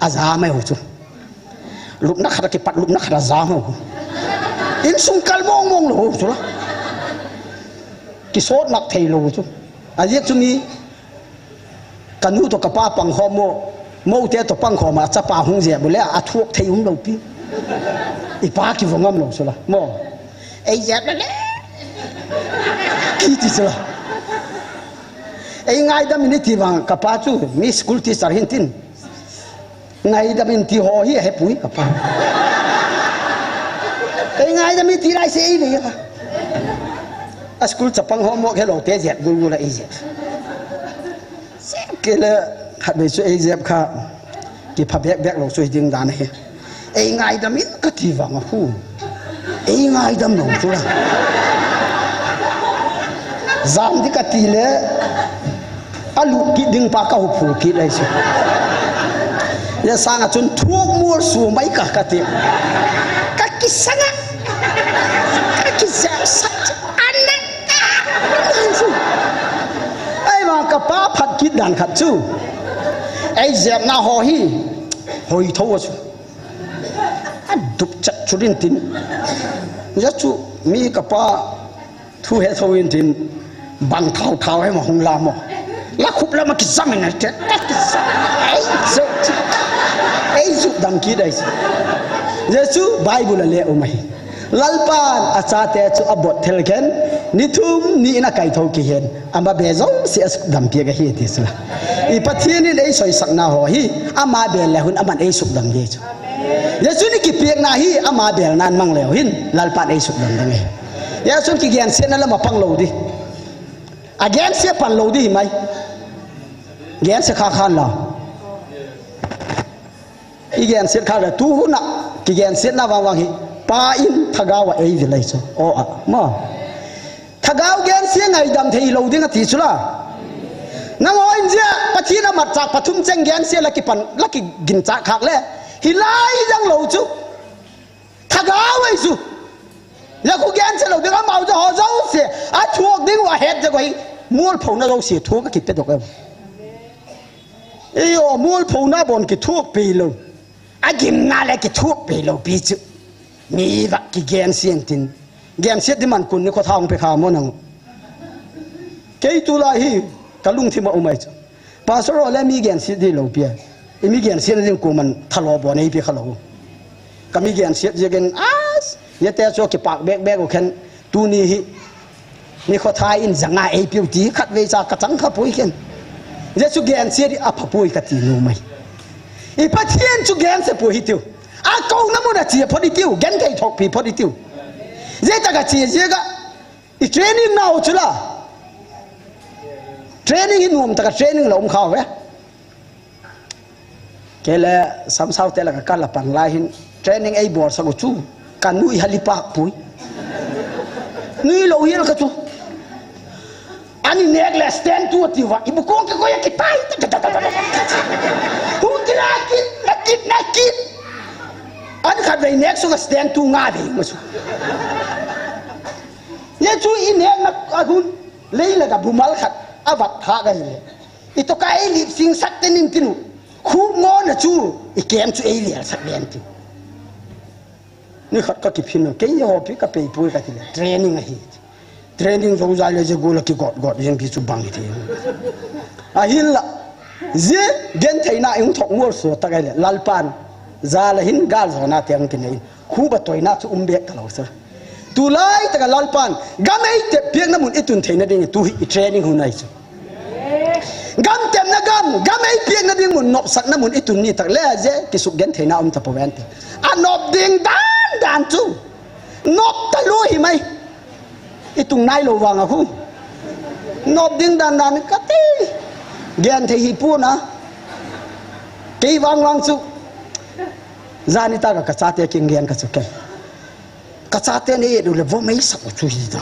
A jam ho chu. Lupna khat a kipat lupna khat a jam ho. Insung kal mong mong lo ho chu la. Kisot nak thei lo ho chu. A ziak chu mi ka nu to ka pa pang khom mo. Mo te to pang khom a chapa hung jep le a thuak thei um lo pi. I pa ki vong am lo chu la. Mo. Ei jep le. Ki ti chu la. Ei ngaidam in i ti vang ka pa chu mi school teacher hin tin. Ngaidam in ti ho hi a he pui ka pa. Ei ngaidam in ti lai se ei ve ka. A school chapang ho mo he lo te jep gul gul a ei jep. Jep ke le khat ve chu ei jep kha. Ki pha bek bek lo chu hi ding dan hi. Ei ngaidam in ka ti vang a hu. Ei ngaidam lo chu la. Jam di ka ti le. A lu kit ding pa ka hu phu kit ai chu. Ya sang a chun thuk mur su mai ka ka ti. Ka ki sang a. Ka ki sa sa. An na. Ai ma ka pa phat kit dan khat chu. Ei jep na ho hi. Hoi tho chu. A dup chat chu din tin. Ja chu mi kapa thu he tho in tin bang thau thau he ma hung la mo. La khup la ma ki jam in te. Ei chu. Ei chu dang ki dai. Ja chu Bible a le um ahi. Lalpan achate chu abot thel khen, ni thum ni in akaitho kihen, ama be jouse asukdam piak ahi ti sila. I Pathen in eisoisakna ho hi, ama be le hun aman eisukdam ding chu. Jesu ni kipiakna hi, ama bel nan mang leu hin, Lalpan eisukdam ding ahi. Jesu kigensiatna lama pang lou di. Agensia pan lou di hi mai. Gensia kha khan la. I gensiat kha le tu huna, kigensiatna vang vang hi, Pa in thagau a eivil ahi chu. O a, ma. Thagau gensia ngaidam thei lou ding ati chu la. Nangho in jia, Pathen a matchah pathum cheng gensia la kipan, la kiginchah khak le. Hilai jang lou chu. Thagau ahi chu. Ja khu gensia lou ding amau ja ho jouse. Athuak ding u ahet ja khu hi. Mualphona jouse thuak a kipe dok e. Iyo, mualphona bon kithuak pi lou. Agimna le kithuak pi lou pi chu. Mi va kigensiat tin. Gensiat di man kun ni kho thang pe kha mo nang. Kei tulai hi, kalungthim a um ahi chu. Pastor ho le mi gensiat di lou pi a. I mi gensiat ding ko man thalo bon ei pi kha lou. Ka mi gensiat di gen as. Ye te chu kipak bek bek u khen. Tuni hi. Ni kho thai in janga ei piu ti khatvei cha ka chang kha pui khen. Jesu gensiat di apha pui kati nu mai. I Pathen chu gensia pui hi tiu. Akouna mun a chia phot i tiu. Genthei thok pi phot i tiu. Jeta ka chia jia ka. I training nau chu la. Training hi nuam taka training la um khau ve. Kei le samsau te la ka kal a pan lai hin training ei bol sak u chu. Ka nui hali pak pui. Nui lou hial ka chu. Ani nek le stand tu ti va. I bu kong ke ko ya ki tai. Hu ti na ki, na ki, na ki. An khat vei nek su ka stand tu nga vei ma su. Ye chu i nek na a hun lei la ka bumal khat a vat tha ka le. I to ka ei lip sing sak te nin tinu. Khu ngo na chu i kem chu ei lial sak len ti. Ni khat ka kiphin na kei ho pi ka pei pui ka ti le. Training ahi. Training zo zai le je gu la ki got got yen pi chu bang ti. Ahin la. Je gentheina i hung thok mual so ta ka le. Lalpan. Za la hin gal zo na te ang ki nei. Khu ba toina chu um bek ka lo sa. Tulai taka Lalpan, gam ei tep piakna mun i tun theina ding, tu hi i training hun ahi chu. Gam tepna gam, gam ei piakna ding mun nopsakna mun i tun ni tak le je, kisuk gentheina um ta po ven te. A nop ding dan dan chu. Nop ta lo hi mai. I tung nai lo vang a khu. Nop ding dan dan ka ti. Genthei hi pu na. Kei vang vang chu. Zani taka ka chate kin gen ka chu ken. Ka chate nei et u le vom ei sak u chu hi ta.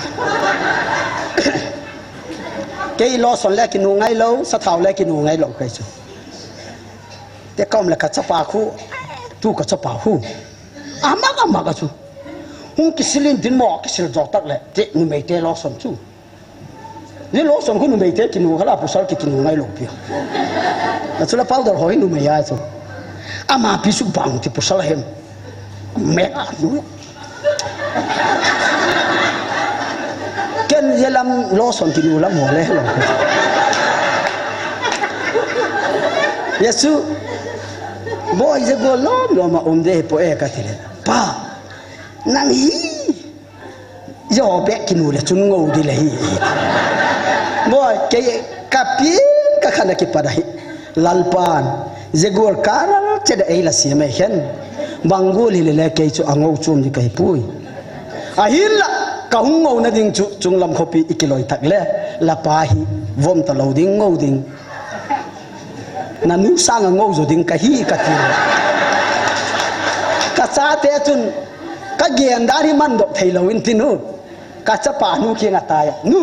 Kei lotion le kinu ngai lo, sathau le kinu ngai lo kei chu. Te ka um le ka chapa khu, tu ka chapa khu. Ama ka ma ka chu. Hung kisil in tin mo, kisil jo tak le, te numei te lotion chu. Ni lotion khu numei te kinu khala pasal ki kinu ngai lo pi. Na chu la powder ho hi numei a chu. Ama pi su bang ti pasal hem. Me a nu. Ken ye lam lotion kinu lam ho le lo. Jesu. Boi je go lom lom a um de po e ka ti le. Pa. Nang hi. Yo bek kinu le chun ngo di le hi. Boi, kei ka pin ka khana ki pada hi. Lalpan, je gol karal che da ei la si mai khen. Bang gol hi le le kei chu a ngo chum di kai pui. Ahin la, ka hung ngo na ding chu chunglam khopi i kiloi tak le. La pa hi, vom ta lo ding ngo ding. Na nu sanga ngo zo ding ka hi ka ti. Ka chate chun ka gen dan hi man dok thei lo in ti nu. Ka chapa nu kiang a tai a. Nu,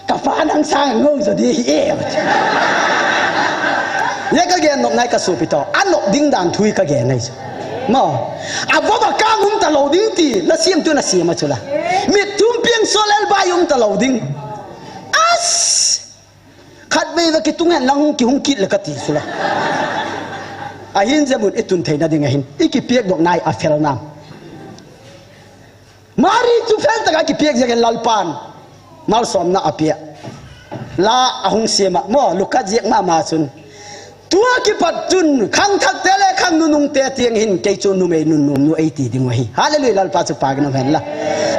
ka pa nang sanga ngo zo di hi e. Ye ka gen nop nai ka supi to. A nop ding dan thui ka gen nai chu. Mo. A vo ba ka um ta lo ding ti. Na siam tu na siam a chu la. Mit thum piang so lel ba um ta lo ding. As. Khatvei va kitung hen lang hung kihung kit le ka ti sula. Ahin je mun i tun theina ding ahin. I kipiak dok nai a fel nam. Mari chu fel taka kipek jeh in Lalpan malsomna apeh. La ahung sem a mo, Luka jek mama chun. Tua kipat chun khangthakte le khangnunungte tiang hin kei chu numei nunnom nu eiti ding u ahi. Hallelujah, Lalpa chu pha khen hen la.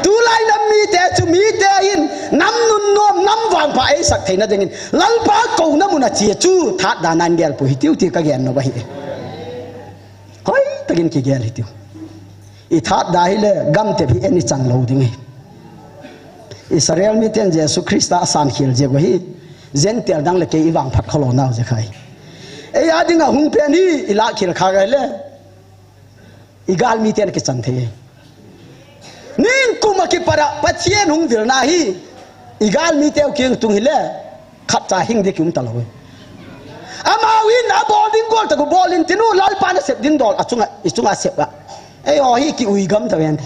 Tulai nam mite chu mite hin nam nunnom, nam vangpha eisak theina dingin Lalpa kouna mun a che chu thatda nan gel poi hitiu ti kagen nom ahi. Hoitakin kigel hitiu. I thatda hile gamtep hi eini chang lou ding ahi. Israel miten Jesu Christa asan khel jeh u ahi. Gentile dang le kei i vangphat khalou nau jeh kha ahi. Ei a dinga hung pen hi i lah khel kha hile i galmiten kichan thei ahi. Nikum a kipat a Pathen hung vilna hi i galmiteu kiang tung hile khatcha hing ding kium talou ahi. Amau in abol ding gol tah u bol in tin u, Lalpan asep ding dol achunga, i chunga asep a. Eiho hi kiui gam tahen.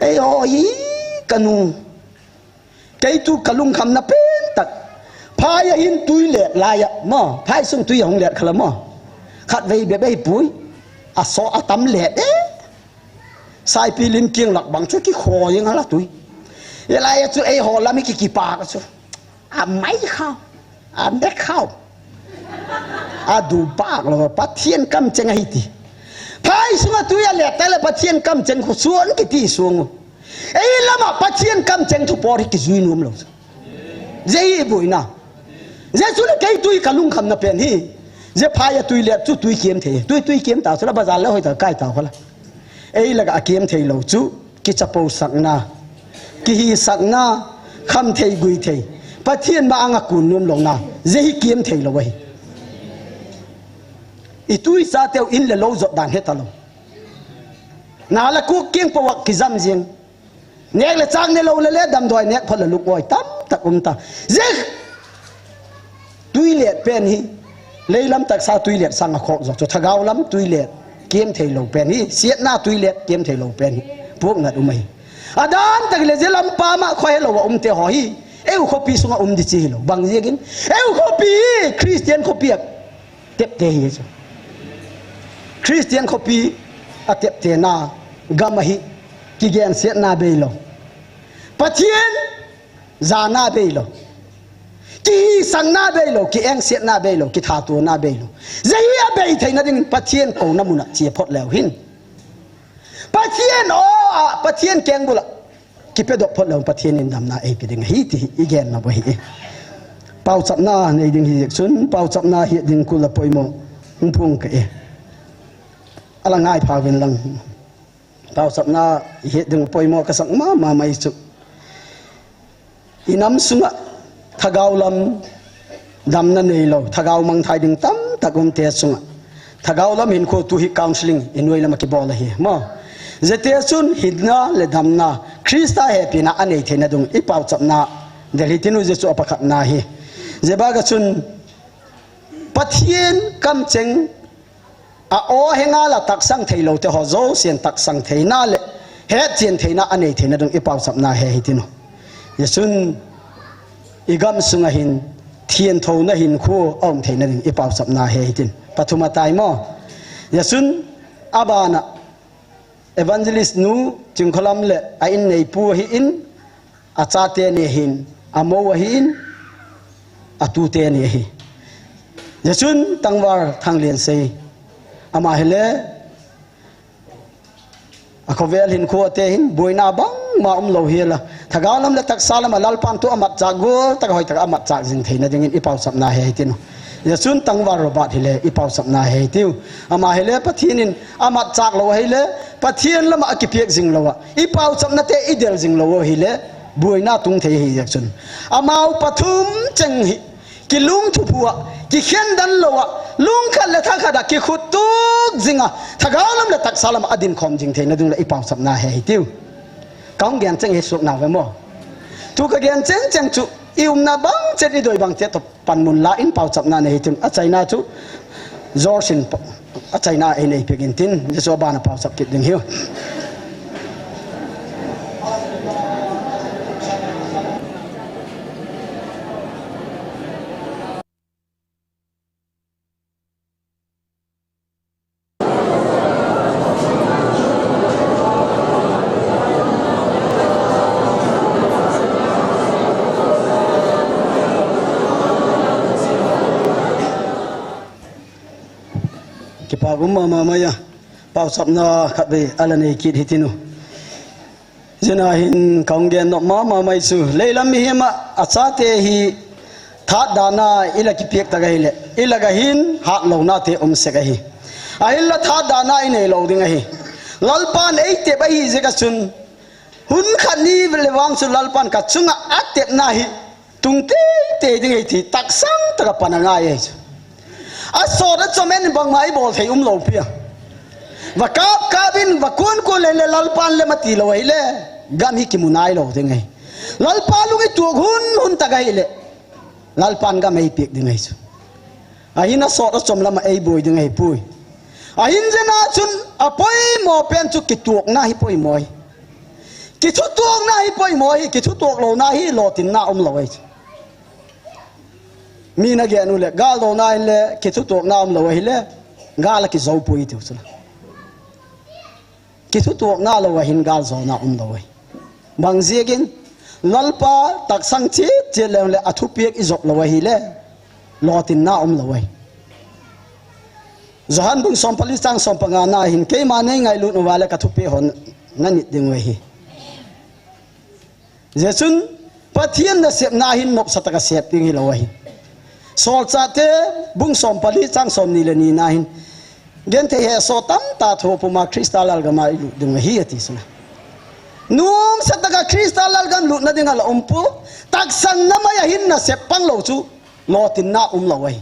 Eiho hi kanu. Kei tu kalungkhamna pen tah. Phai a hin tui let lai a mo. Phai sung tui ahung let khala mo. Khatvei bep ahipoi. Aso atam let e. Saipi lim kiang lah bang chu kikhoi ngal a tui. Hilai a chu eiho lam hi ki, kipak a chu. Amai khau. Anek khau. Adu pak lou, Pathen kamcheng ahi ti. Phai sunga tui alet tale Pathen kamcheng khu suan kiti sung u. Ei lama Pathen kamcheng thu por hi kijui nom lou. Jeh hi i boina. Jeh chu le kei tui kalungkhamna pen hi. Jeh phai a tui let chu tui kem thei. Tui, tui kem ta chu la bazar le hoitah kai ta khala. Ei lah a kem thei lou chu kichapousakna, kihisakna, khamthei guithei, Pathen ma anga kun nom louna, jeh hi kem thei lou ahi. I tuicha teu in le lou jot dan he talou. Na le kuk kiang po a kijam jing. Nek le chang ne lou le le damdoi nek phot le lung-oi tamtah um ta. Jeh tui let pen hi. Leilam taksa tui let sang a khok jo chu thagau lam tui let kem thei lou pen hi. Siatna tui let kem thei lou pen hi. Puk nat um ahi. Adan tak le jeh lam pama khoi lou a um te ho hi. Eu khopi sunga um di chi hilou. Bang jeh in. Eu khopi hi Christian khopi a tepte hi chu. Christian khopi a tepte na gam ahi. Kigensiatna bei lou. Pathen jana bei lou. Kihisakna bei lou, kiengsiatna bei lou, kithatona bei lou. Jeh hi abei theina ding Pathen kouna mun a che phot leu hin. Pathen o a, Pathen kengbul a kipedoh phot leu Pathen in damna eipe ding ahi ti hi i gen nom ahi. Pauchapna nei ding hi jeh chun, pauchapna hi ding kul a poimo hung phong ka e. Ala ngai pha vin lang. Pauchapna hi ding poimo ka sak mama mai chu. I nam sunga thagau lam damna nei lou, thagau mangthai ding tamtah um te sunga. Thagau lam hin khu tu hi counseling i noi lam a kibol ahi mo. Jeh te chun hinna le damna Christa hepina anei theina ding i pauchapna del hi tin u jeh chu apakhatna hi. Jeh bak a chun Pathen kamcheng a o henga la taksang thei lou te ho jousen taksang theina le hetchen theina anei theina ding i pauchapna he hi tin u. Jeh chun i gam sunga hin thianthona hin khu aum theina ding i pauchapna he hi tin. Pathum a tai mo. Jeh chun abana evangelist nu Chingkholam le a inneipu ahin, achate ni ahin, amou ahin, atute ni ahi. Jeh chun Tangval Thangliansei ama hile akhovel hin khu ate hin boina bangma um lou hi la. Thagau lam le taksa lam a Lalpan tu amatchah gol tak hoitah a amatchah jing theina dingin i pauchapna he hi tin u. Jeh chun Tangval Robert hile i pauchapna he hi tiu. Ama hile Pathen in amatchah lou hile Pathen lama akipek jing lou a. I pauchapna te i del jing lou hile boina tung thei hi jeh chun. Amau pathum cheng hi kilungthuphu a, kikhen dan lou a, lungkhat le thakhat a kikhut tuk jing a, thagau lam le taksa lam a adin khom jing theina ding le i pauchapna he hi tiu. Ka hung gen cheng hi suk na ve mo. Tu ka gen cheng cheng chu i umna bang chet i doi bang chet to panmun la in pauchapna nei hi tin achaina chu George in pa-, achaina ei nei pek in tin, Jesu abana pauchap kit ding hiu. Kipa gum mama mai a. Pauchapna khatvei ala nei kit hitin u. Jeh a hin kahung gen nop mama mai chu. Leilam mihem a, achate hi thahatdan a ila kipeh tah ahile, ila gah hin hatlouna te um sek ahi. Ahinla thahatdan a inei lou ding ahi. Lalpan eitep ahi jeh a chun, hun khat ni le vang chu Lalpan kachunga atepna hi tung teitei ding ahi ti taksang tah a pan angai ahi chu. Asot achom in bangma ibol thei umlou pi a. Va kap kap in, va kun kun le le Lalpan le mati lou ahile, gam hi kimu nailou ding ahi. Lalpa lung ituak hun hun tah ahile, Lalpan gam eipeh ding ahi chu. Ahin asot achom lam a eiboi ding ahipoi. Ahin jeh a chun apoimo pen chu kituakna hi poimo ahi. Kithutuakna hi poimo ahi, kithutuak louna hi lolhinna umlou ahi chu. Mi na gen u le, gal douna ahile, kithutuakna umlou ahile, gal a kijou poi tiu chu la. Kithutuakna lou ahin gal jona umlou ahi. Bang jeh in, Lalpa taksang chet chet leng le athupeh ijop lou ahile, lolhinna umlou ahi. Johan bung som pali chang som panga na hin, keima nei ngailut uva le kathupeh ho nanit ding u ahi. Jeh chun, Pathen nasepna hin nopsa tah a sep ding hilou ahi. Solchahte bung som pali chang som ni le ni na hin, genthei hesoh tamtah thoh puma Christa lalgam a ilut ding ahi ati chu la. Nomsa tah a Christa lalgam lutna ding ala um poi, taksang na mai ahin nasep pang lou chu, lolhinna umlou ahi.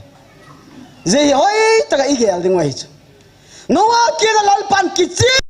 Jeh hi hoitah a igel ding u ahi chu. Noah kiang a Lalpan kichen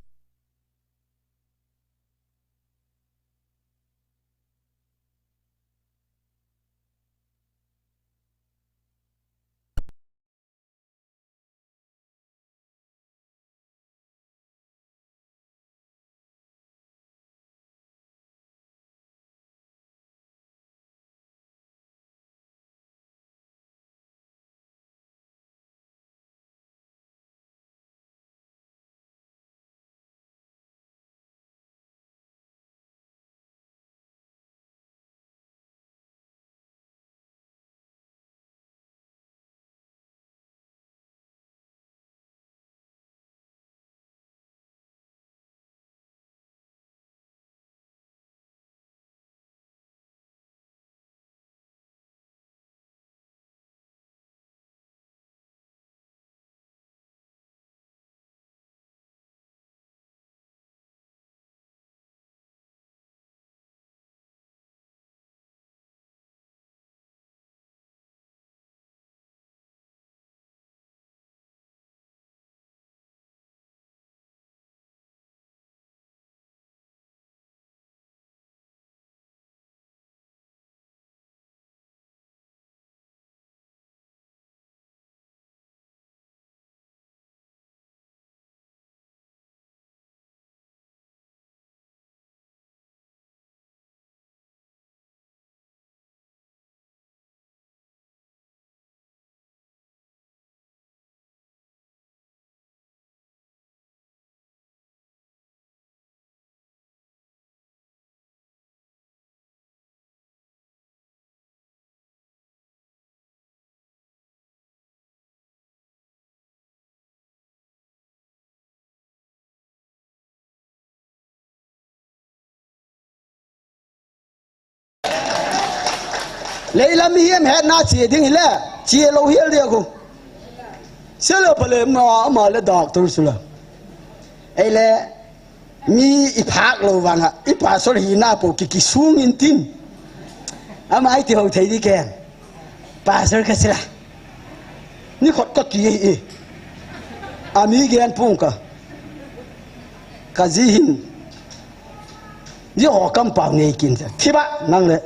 Leilam mihem hetna che ding hile, che lou hel dia khu. Sela pale ma, ama le doctor sula. Eile, mi iphak lou vanga, i pastor hina po ki kisung in tin. Ama iti ho thei di ken. Pastor ka sila. Ni khot ka ki e. Ami gen pung ka. Ka ji hin. Ji ho kam pau nei kin sa. Thiba nang le.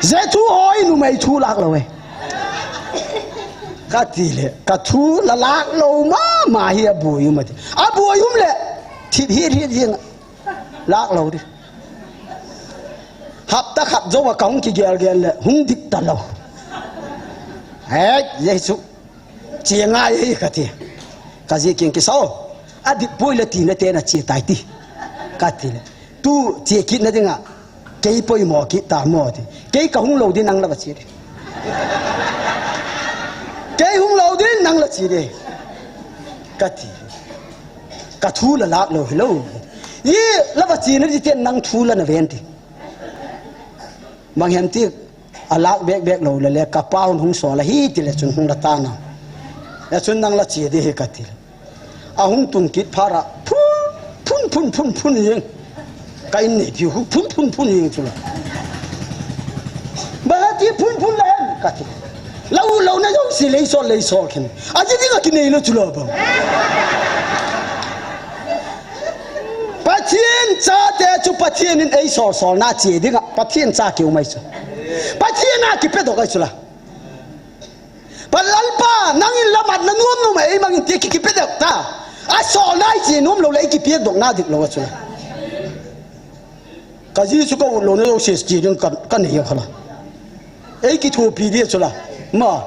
Jesu ho i numei thu lak lou e. Ka ti le, ka thu la lak lou mama hi aboi um ati. Aboi um le. Thip hi hi hi. Lak lou di. Hapta khat jou a ka hung kigel gel le, hung dik ta lou. Hei, Jesu. Che ngai hi ka ti. Ka ji kin kisa o. Adik poi le ti na te na che tai ti. Ka ti le. Tu che kit na dinga. Kei poimo kit ta mo ti. Kei ka hung lou din nang la ba che di. Kei hung lou din nang la che di. Kati. Ka thu la lak lou hilou. Ye, la va chena di ten nang thu la na ven ti. Bang hem ti, a lak bek bek lou le le, ka pa hung hung sol a hi ti le chun hung la ta na. Le chun nang la che di hi kati. A hung tung kit phat a, phun, phun, phun, phun, phun jeng. Ka in nei piu, phun, phun, phun jeng chu la. Ba ti phun, phun la hen, kati. La u lou na jong si lei sol, lei sol khen. A ji ding a kinei lou chu la bang. Pathen chate chu Pathen in ei sol sol na che ding a, Pathen cha kiu mai chu. Pathen a kipe doh ai chu la. Pa Lalpa, nang in la mat na nuam nuam a ei mang in ti ki, kipe doh ta. A sol na i che nuam lou le, i kipe doh na dik lou a chu la. Ka ji chu ka u lou na lou se che ding ka, ka nei a kha la. Ei kithopi di chu la. Ma.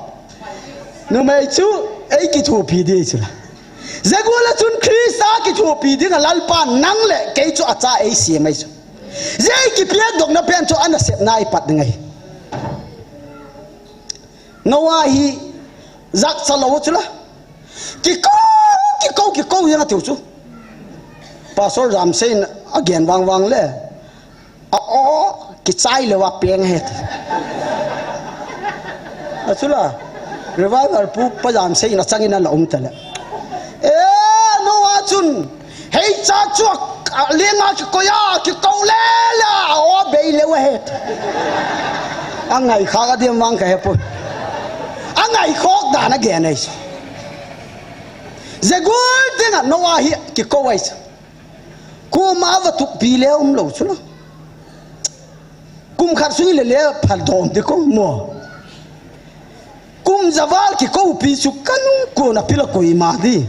Numei chu, ei kithopi di chu la. Ze gual a chun Christa kithopi ding a Lalpa nang le kei chu a cha ei se mai chu. Ze ei kipe doh na pen chu a na sep na i pat ding ai. Noah hi zakcha lou chu la. Kikou, kikou, kikou jeng a tiu chu. Pastor Jamsei in a gen vang vang le. A o, kichai lou a peng he ti. A chu la. Revival pu pa Jamsei in a chang in a la um ta le. E, Noah chun. Hei cha chu a, a lenga kikoi a, kikou le le a, o bei leu a het. A ngai khak a diam vang ka he poi. A ngai khok dan a gen ai. Ze gual ding a Noah hi kikou ai. Kum a va tup pi le um lou chu la. Kum khat sung le le phal dom di ko mo. Kum za val kikou pi chu ka nung ko na pila koi ma di.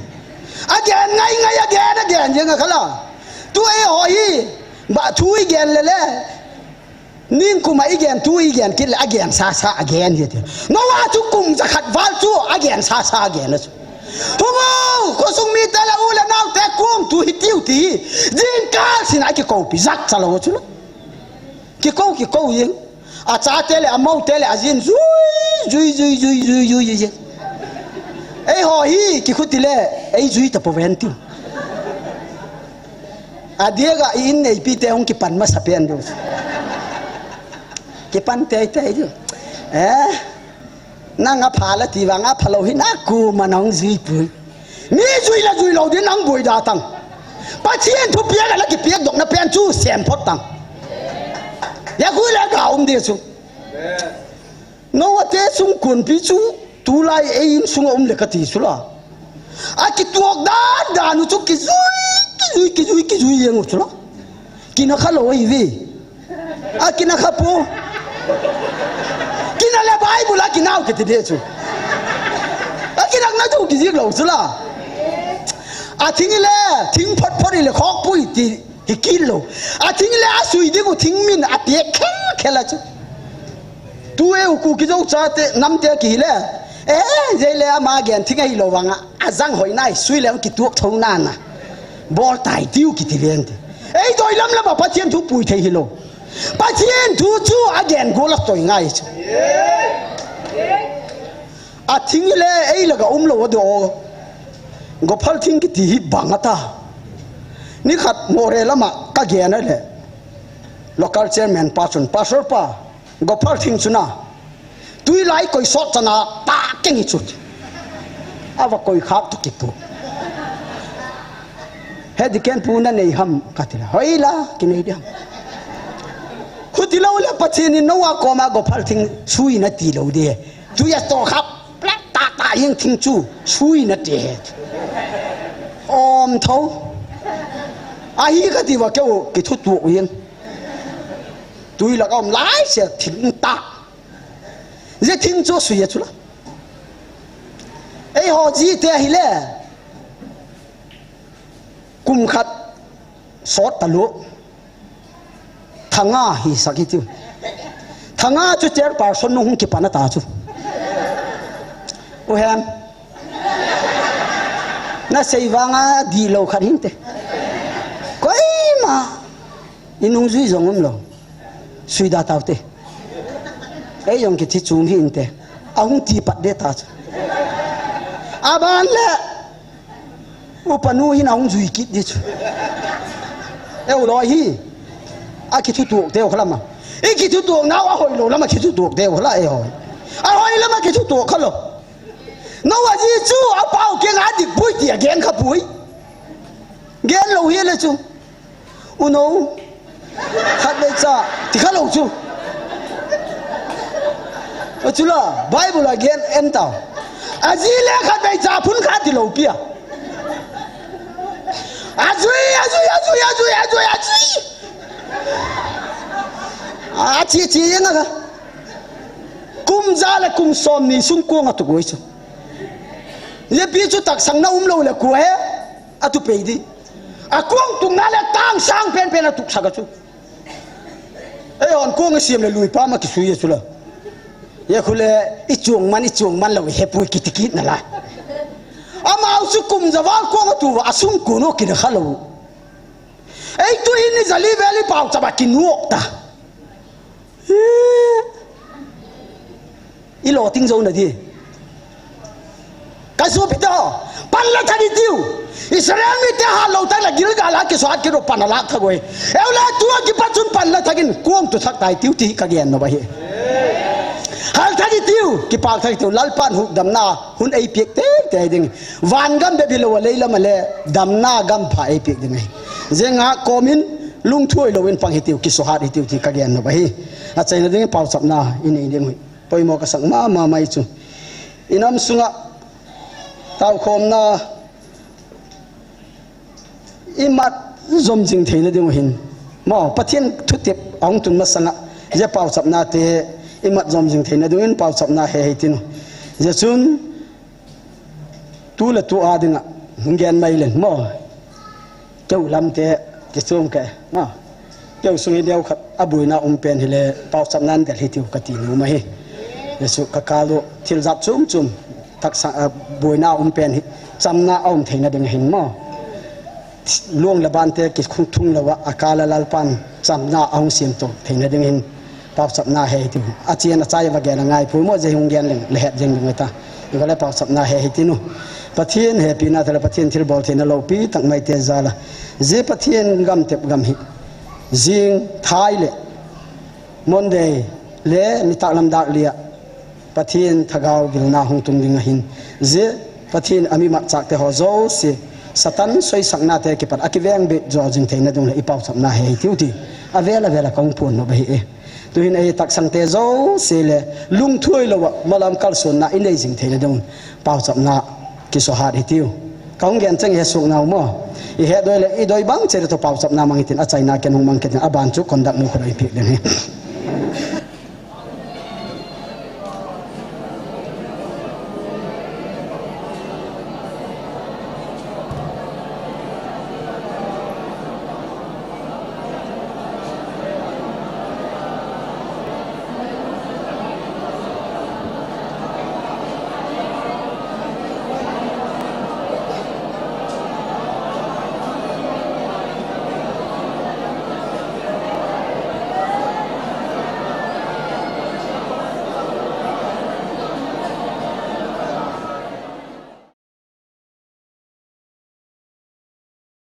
A gen ngai ngai a gen a gen jeng a kha la. Tu ei ho hi. Ba thu i gen le le. Ning kum a i gen tu i gen kit le a gen sa sa a gen hi ti. Noah chu kum za khat val chu a gen sa sa a gen a chu. Hung o, khosung mi te le u le nau te kum tu hi tiu ti. Jingkal sin a kikou pi zakcha lou chu la. Kikou, kikou jeng. A chate le, a moute le, a jin jui, jui, jui, jui, jui, jui, jui, jui. Ei ho hi, kikhuti le, ei jui ta po ven ti. A diak a i in neipi te hung kipan masa pen diu. Kipan tei tei diu. Eh? Nang a pha la ti vang a pha lou hi na ku ma nang jui pui. Mi jui la jui lou din nang boi da tang. Pathen thu piak a la kipiak doh na pen chu sem phot tang. Ya kui la ga um de chu. Noah te sung kun pi chu tulai ei in sung a um le ka ti chu la. A kituak dan dan u chu kijui, kijui, kijui, kijui jeng u chu la. Kina kha lou hi ve. A kina kha po. Kina le Bible a kina u kiti de chu. A kina na chu kijik lou chu la. A thing le, thing phot phot le khok pui ti hi kil lou. A thing le a sui ding u thing min a piak khel khel a chu. Tu e u ku kijo chate nam te ki le. Eh, jei le ama gen thing a hi lou vang a. A jang hoi nai sui le kituak thou na na. Bol tai tiu kiti ven ti. Ei doi lam lam a Pathen thu pui thei hi lou. Pathen thu chu a gen gol a toi ngai chu. A thing le ei la ga um lou a do. Gophal thing kiti hi bang a ta. Ni khat Moreh lam a ka gen a le. Local chairman pa chun, Pastor pa, Gophal thing chu na. Tui lai koi sot chana ta keng hi chu. A va koi khap tu kipu. He di ken pu na nei ham ka ti la. Hoi la, ki nei di ham. Khuti lou le Pathen in Noah koma Gophal thing sui na ti lou di. Tui a to khap, plak ta ta yeng thing chu sui na ti he. Om tho. A hi ka ti va keu ki thu tu yeng. Tui la ka om lai se thing ta. Ze thing chu sui a chu la. Ei ho ji te hi le. Kum khat sot ta lu. Thanga hi sak hi tiu. Thanga chu chairperson nu hung kipan a ta chu. U hem. Na sei vang a di lou khat hin te. Koima. I nung jui jong um lou. Sui da tau te. Ei jong ki thi chung hin te. A hung ti pat de ta chu. A ban le. Upanu hin ahung jui kit di chu. Eu loi hi. Akithutuak teu kha lama. Ikithutuak nau ahoi lou lama kithutuak teu kha la e hoi. Ahoi lama kithutuak kha lou. Nou aji chu apau keng a dik pui ti agen kha pui. Gen lou hi le chu. Uno. Khatvei cha. Ti kha lou chu. Achula, Bible a gen en tau. Aji le khatvei cha phun kha ti lou pia. Ajui, ajui, ajui, ajui, ajui, ajui. Achi, chi, yeng aga. Kum ja le kum som ni sung kuang atu goi chu. Yepi chu taksang na um lou le kua he. Atu pei di. Akuang tung na le tang sang pen pen atu saka chu. Ei hon kuang siam le lui pa ma kisui ye chu la. Ye khu le i chuang man, i chuang man lou he pui kiti kit na la. Amau chu kum ja val kuang atu va asung kuno kina kha lou. Ei tu in ni jali veli pau chaba kinuok ta. Hi. I lo ting zo na di. Ka su pi to. Pan la thagi tiu. Israel mi te ha lo tang la Gilgal a ki so at ki ro pan la thagoi. Eu la tu a ki pa chun pan la thagin kuang tu thak tai tiu ti ka gen no ba hi. Hal thagi tiu. Ki pak thagi tiu. Lalpan hu dam na hun ei piek te te ding. Van gam be bi lo lei lama le damna gam pha ei piek ding ahi. Zenga komin lungthuai louvin pang hitiu, kisohat hitiu ti ka gen nop ahi. Achaina ding pau chapna i nei ding hui. Poimo ka sak mama mai chu. I nam sunga taukhomna i mat zom jing theina ding hin. Mo, Pathian thutep ahung tun masanga, je pau chapna te i mat zom jing theina dingin pau chapna he hei tinu. Je chun, tu le tu a dinga, hung gen mai len mo. Keu lam te, kichung ke, mo. Keu sung hi deu khat, a buina um pen hi le, pau chapna an del hi tiu ka ti nu ma hi. Jesu ka kalu, thil jat chum chum, taksa, a, buina um pen hi, chamna a um theina ding hin mo. Luang le ban te ki khung thung lo a, a kala Lalpan chamna a hung siam to theina ding hin pau chapna he hi tiu. A chian a chai va gen a ngai pui mo je hung gen leng le het jeng ding ta. I va le pau chapna he hi tinu. Pathian hepina te le Pathian thilbol theina lopi tak mai te jala. Je Pathian gam tep gam hi. Jing thai le Monday le nitak lam dak lia. Pathian thagau gilna hung tung ding ahin. Je Pathian a mi mat chak te ho jouse, Satan soisakna te kipat a kiveng be jo jing theina ding le i pau chapna he hi tiu ti. A vel a vel a ka hung pun no ba hi e. Tu hin ei taksang te jouse le lungthuai lo a malam kalsuanna i nei jing theina ding pau chapna kisohat hi tiu. Ka hung gen cheng he suk nau mo. I he doi le i doi bang che le to pau chapna mang hitin achaina ken hung mang ke tin a ban chu conduct nu kho lo i piak ding hi.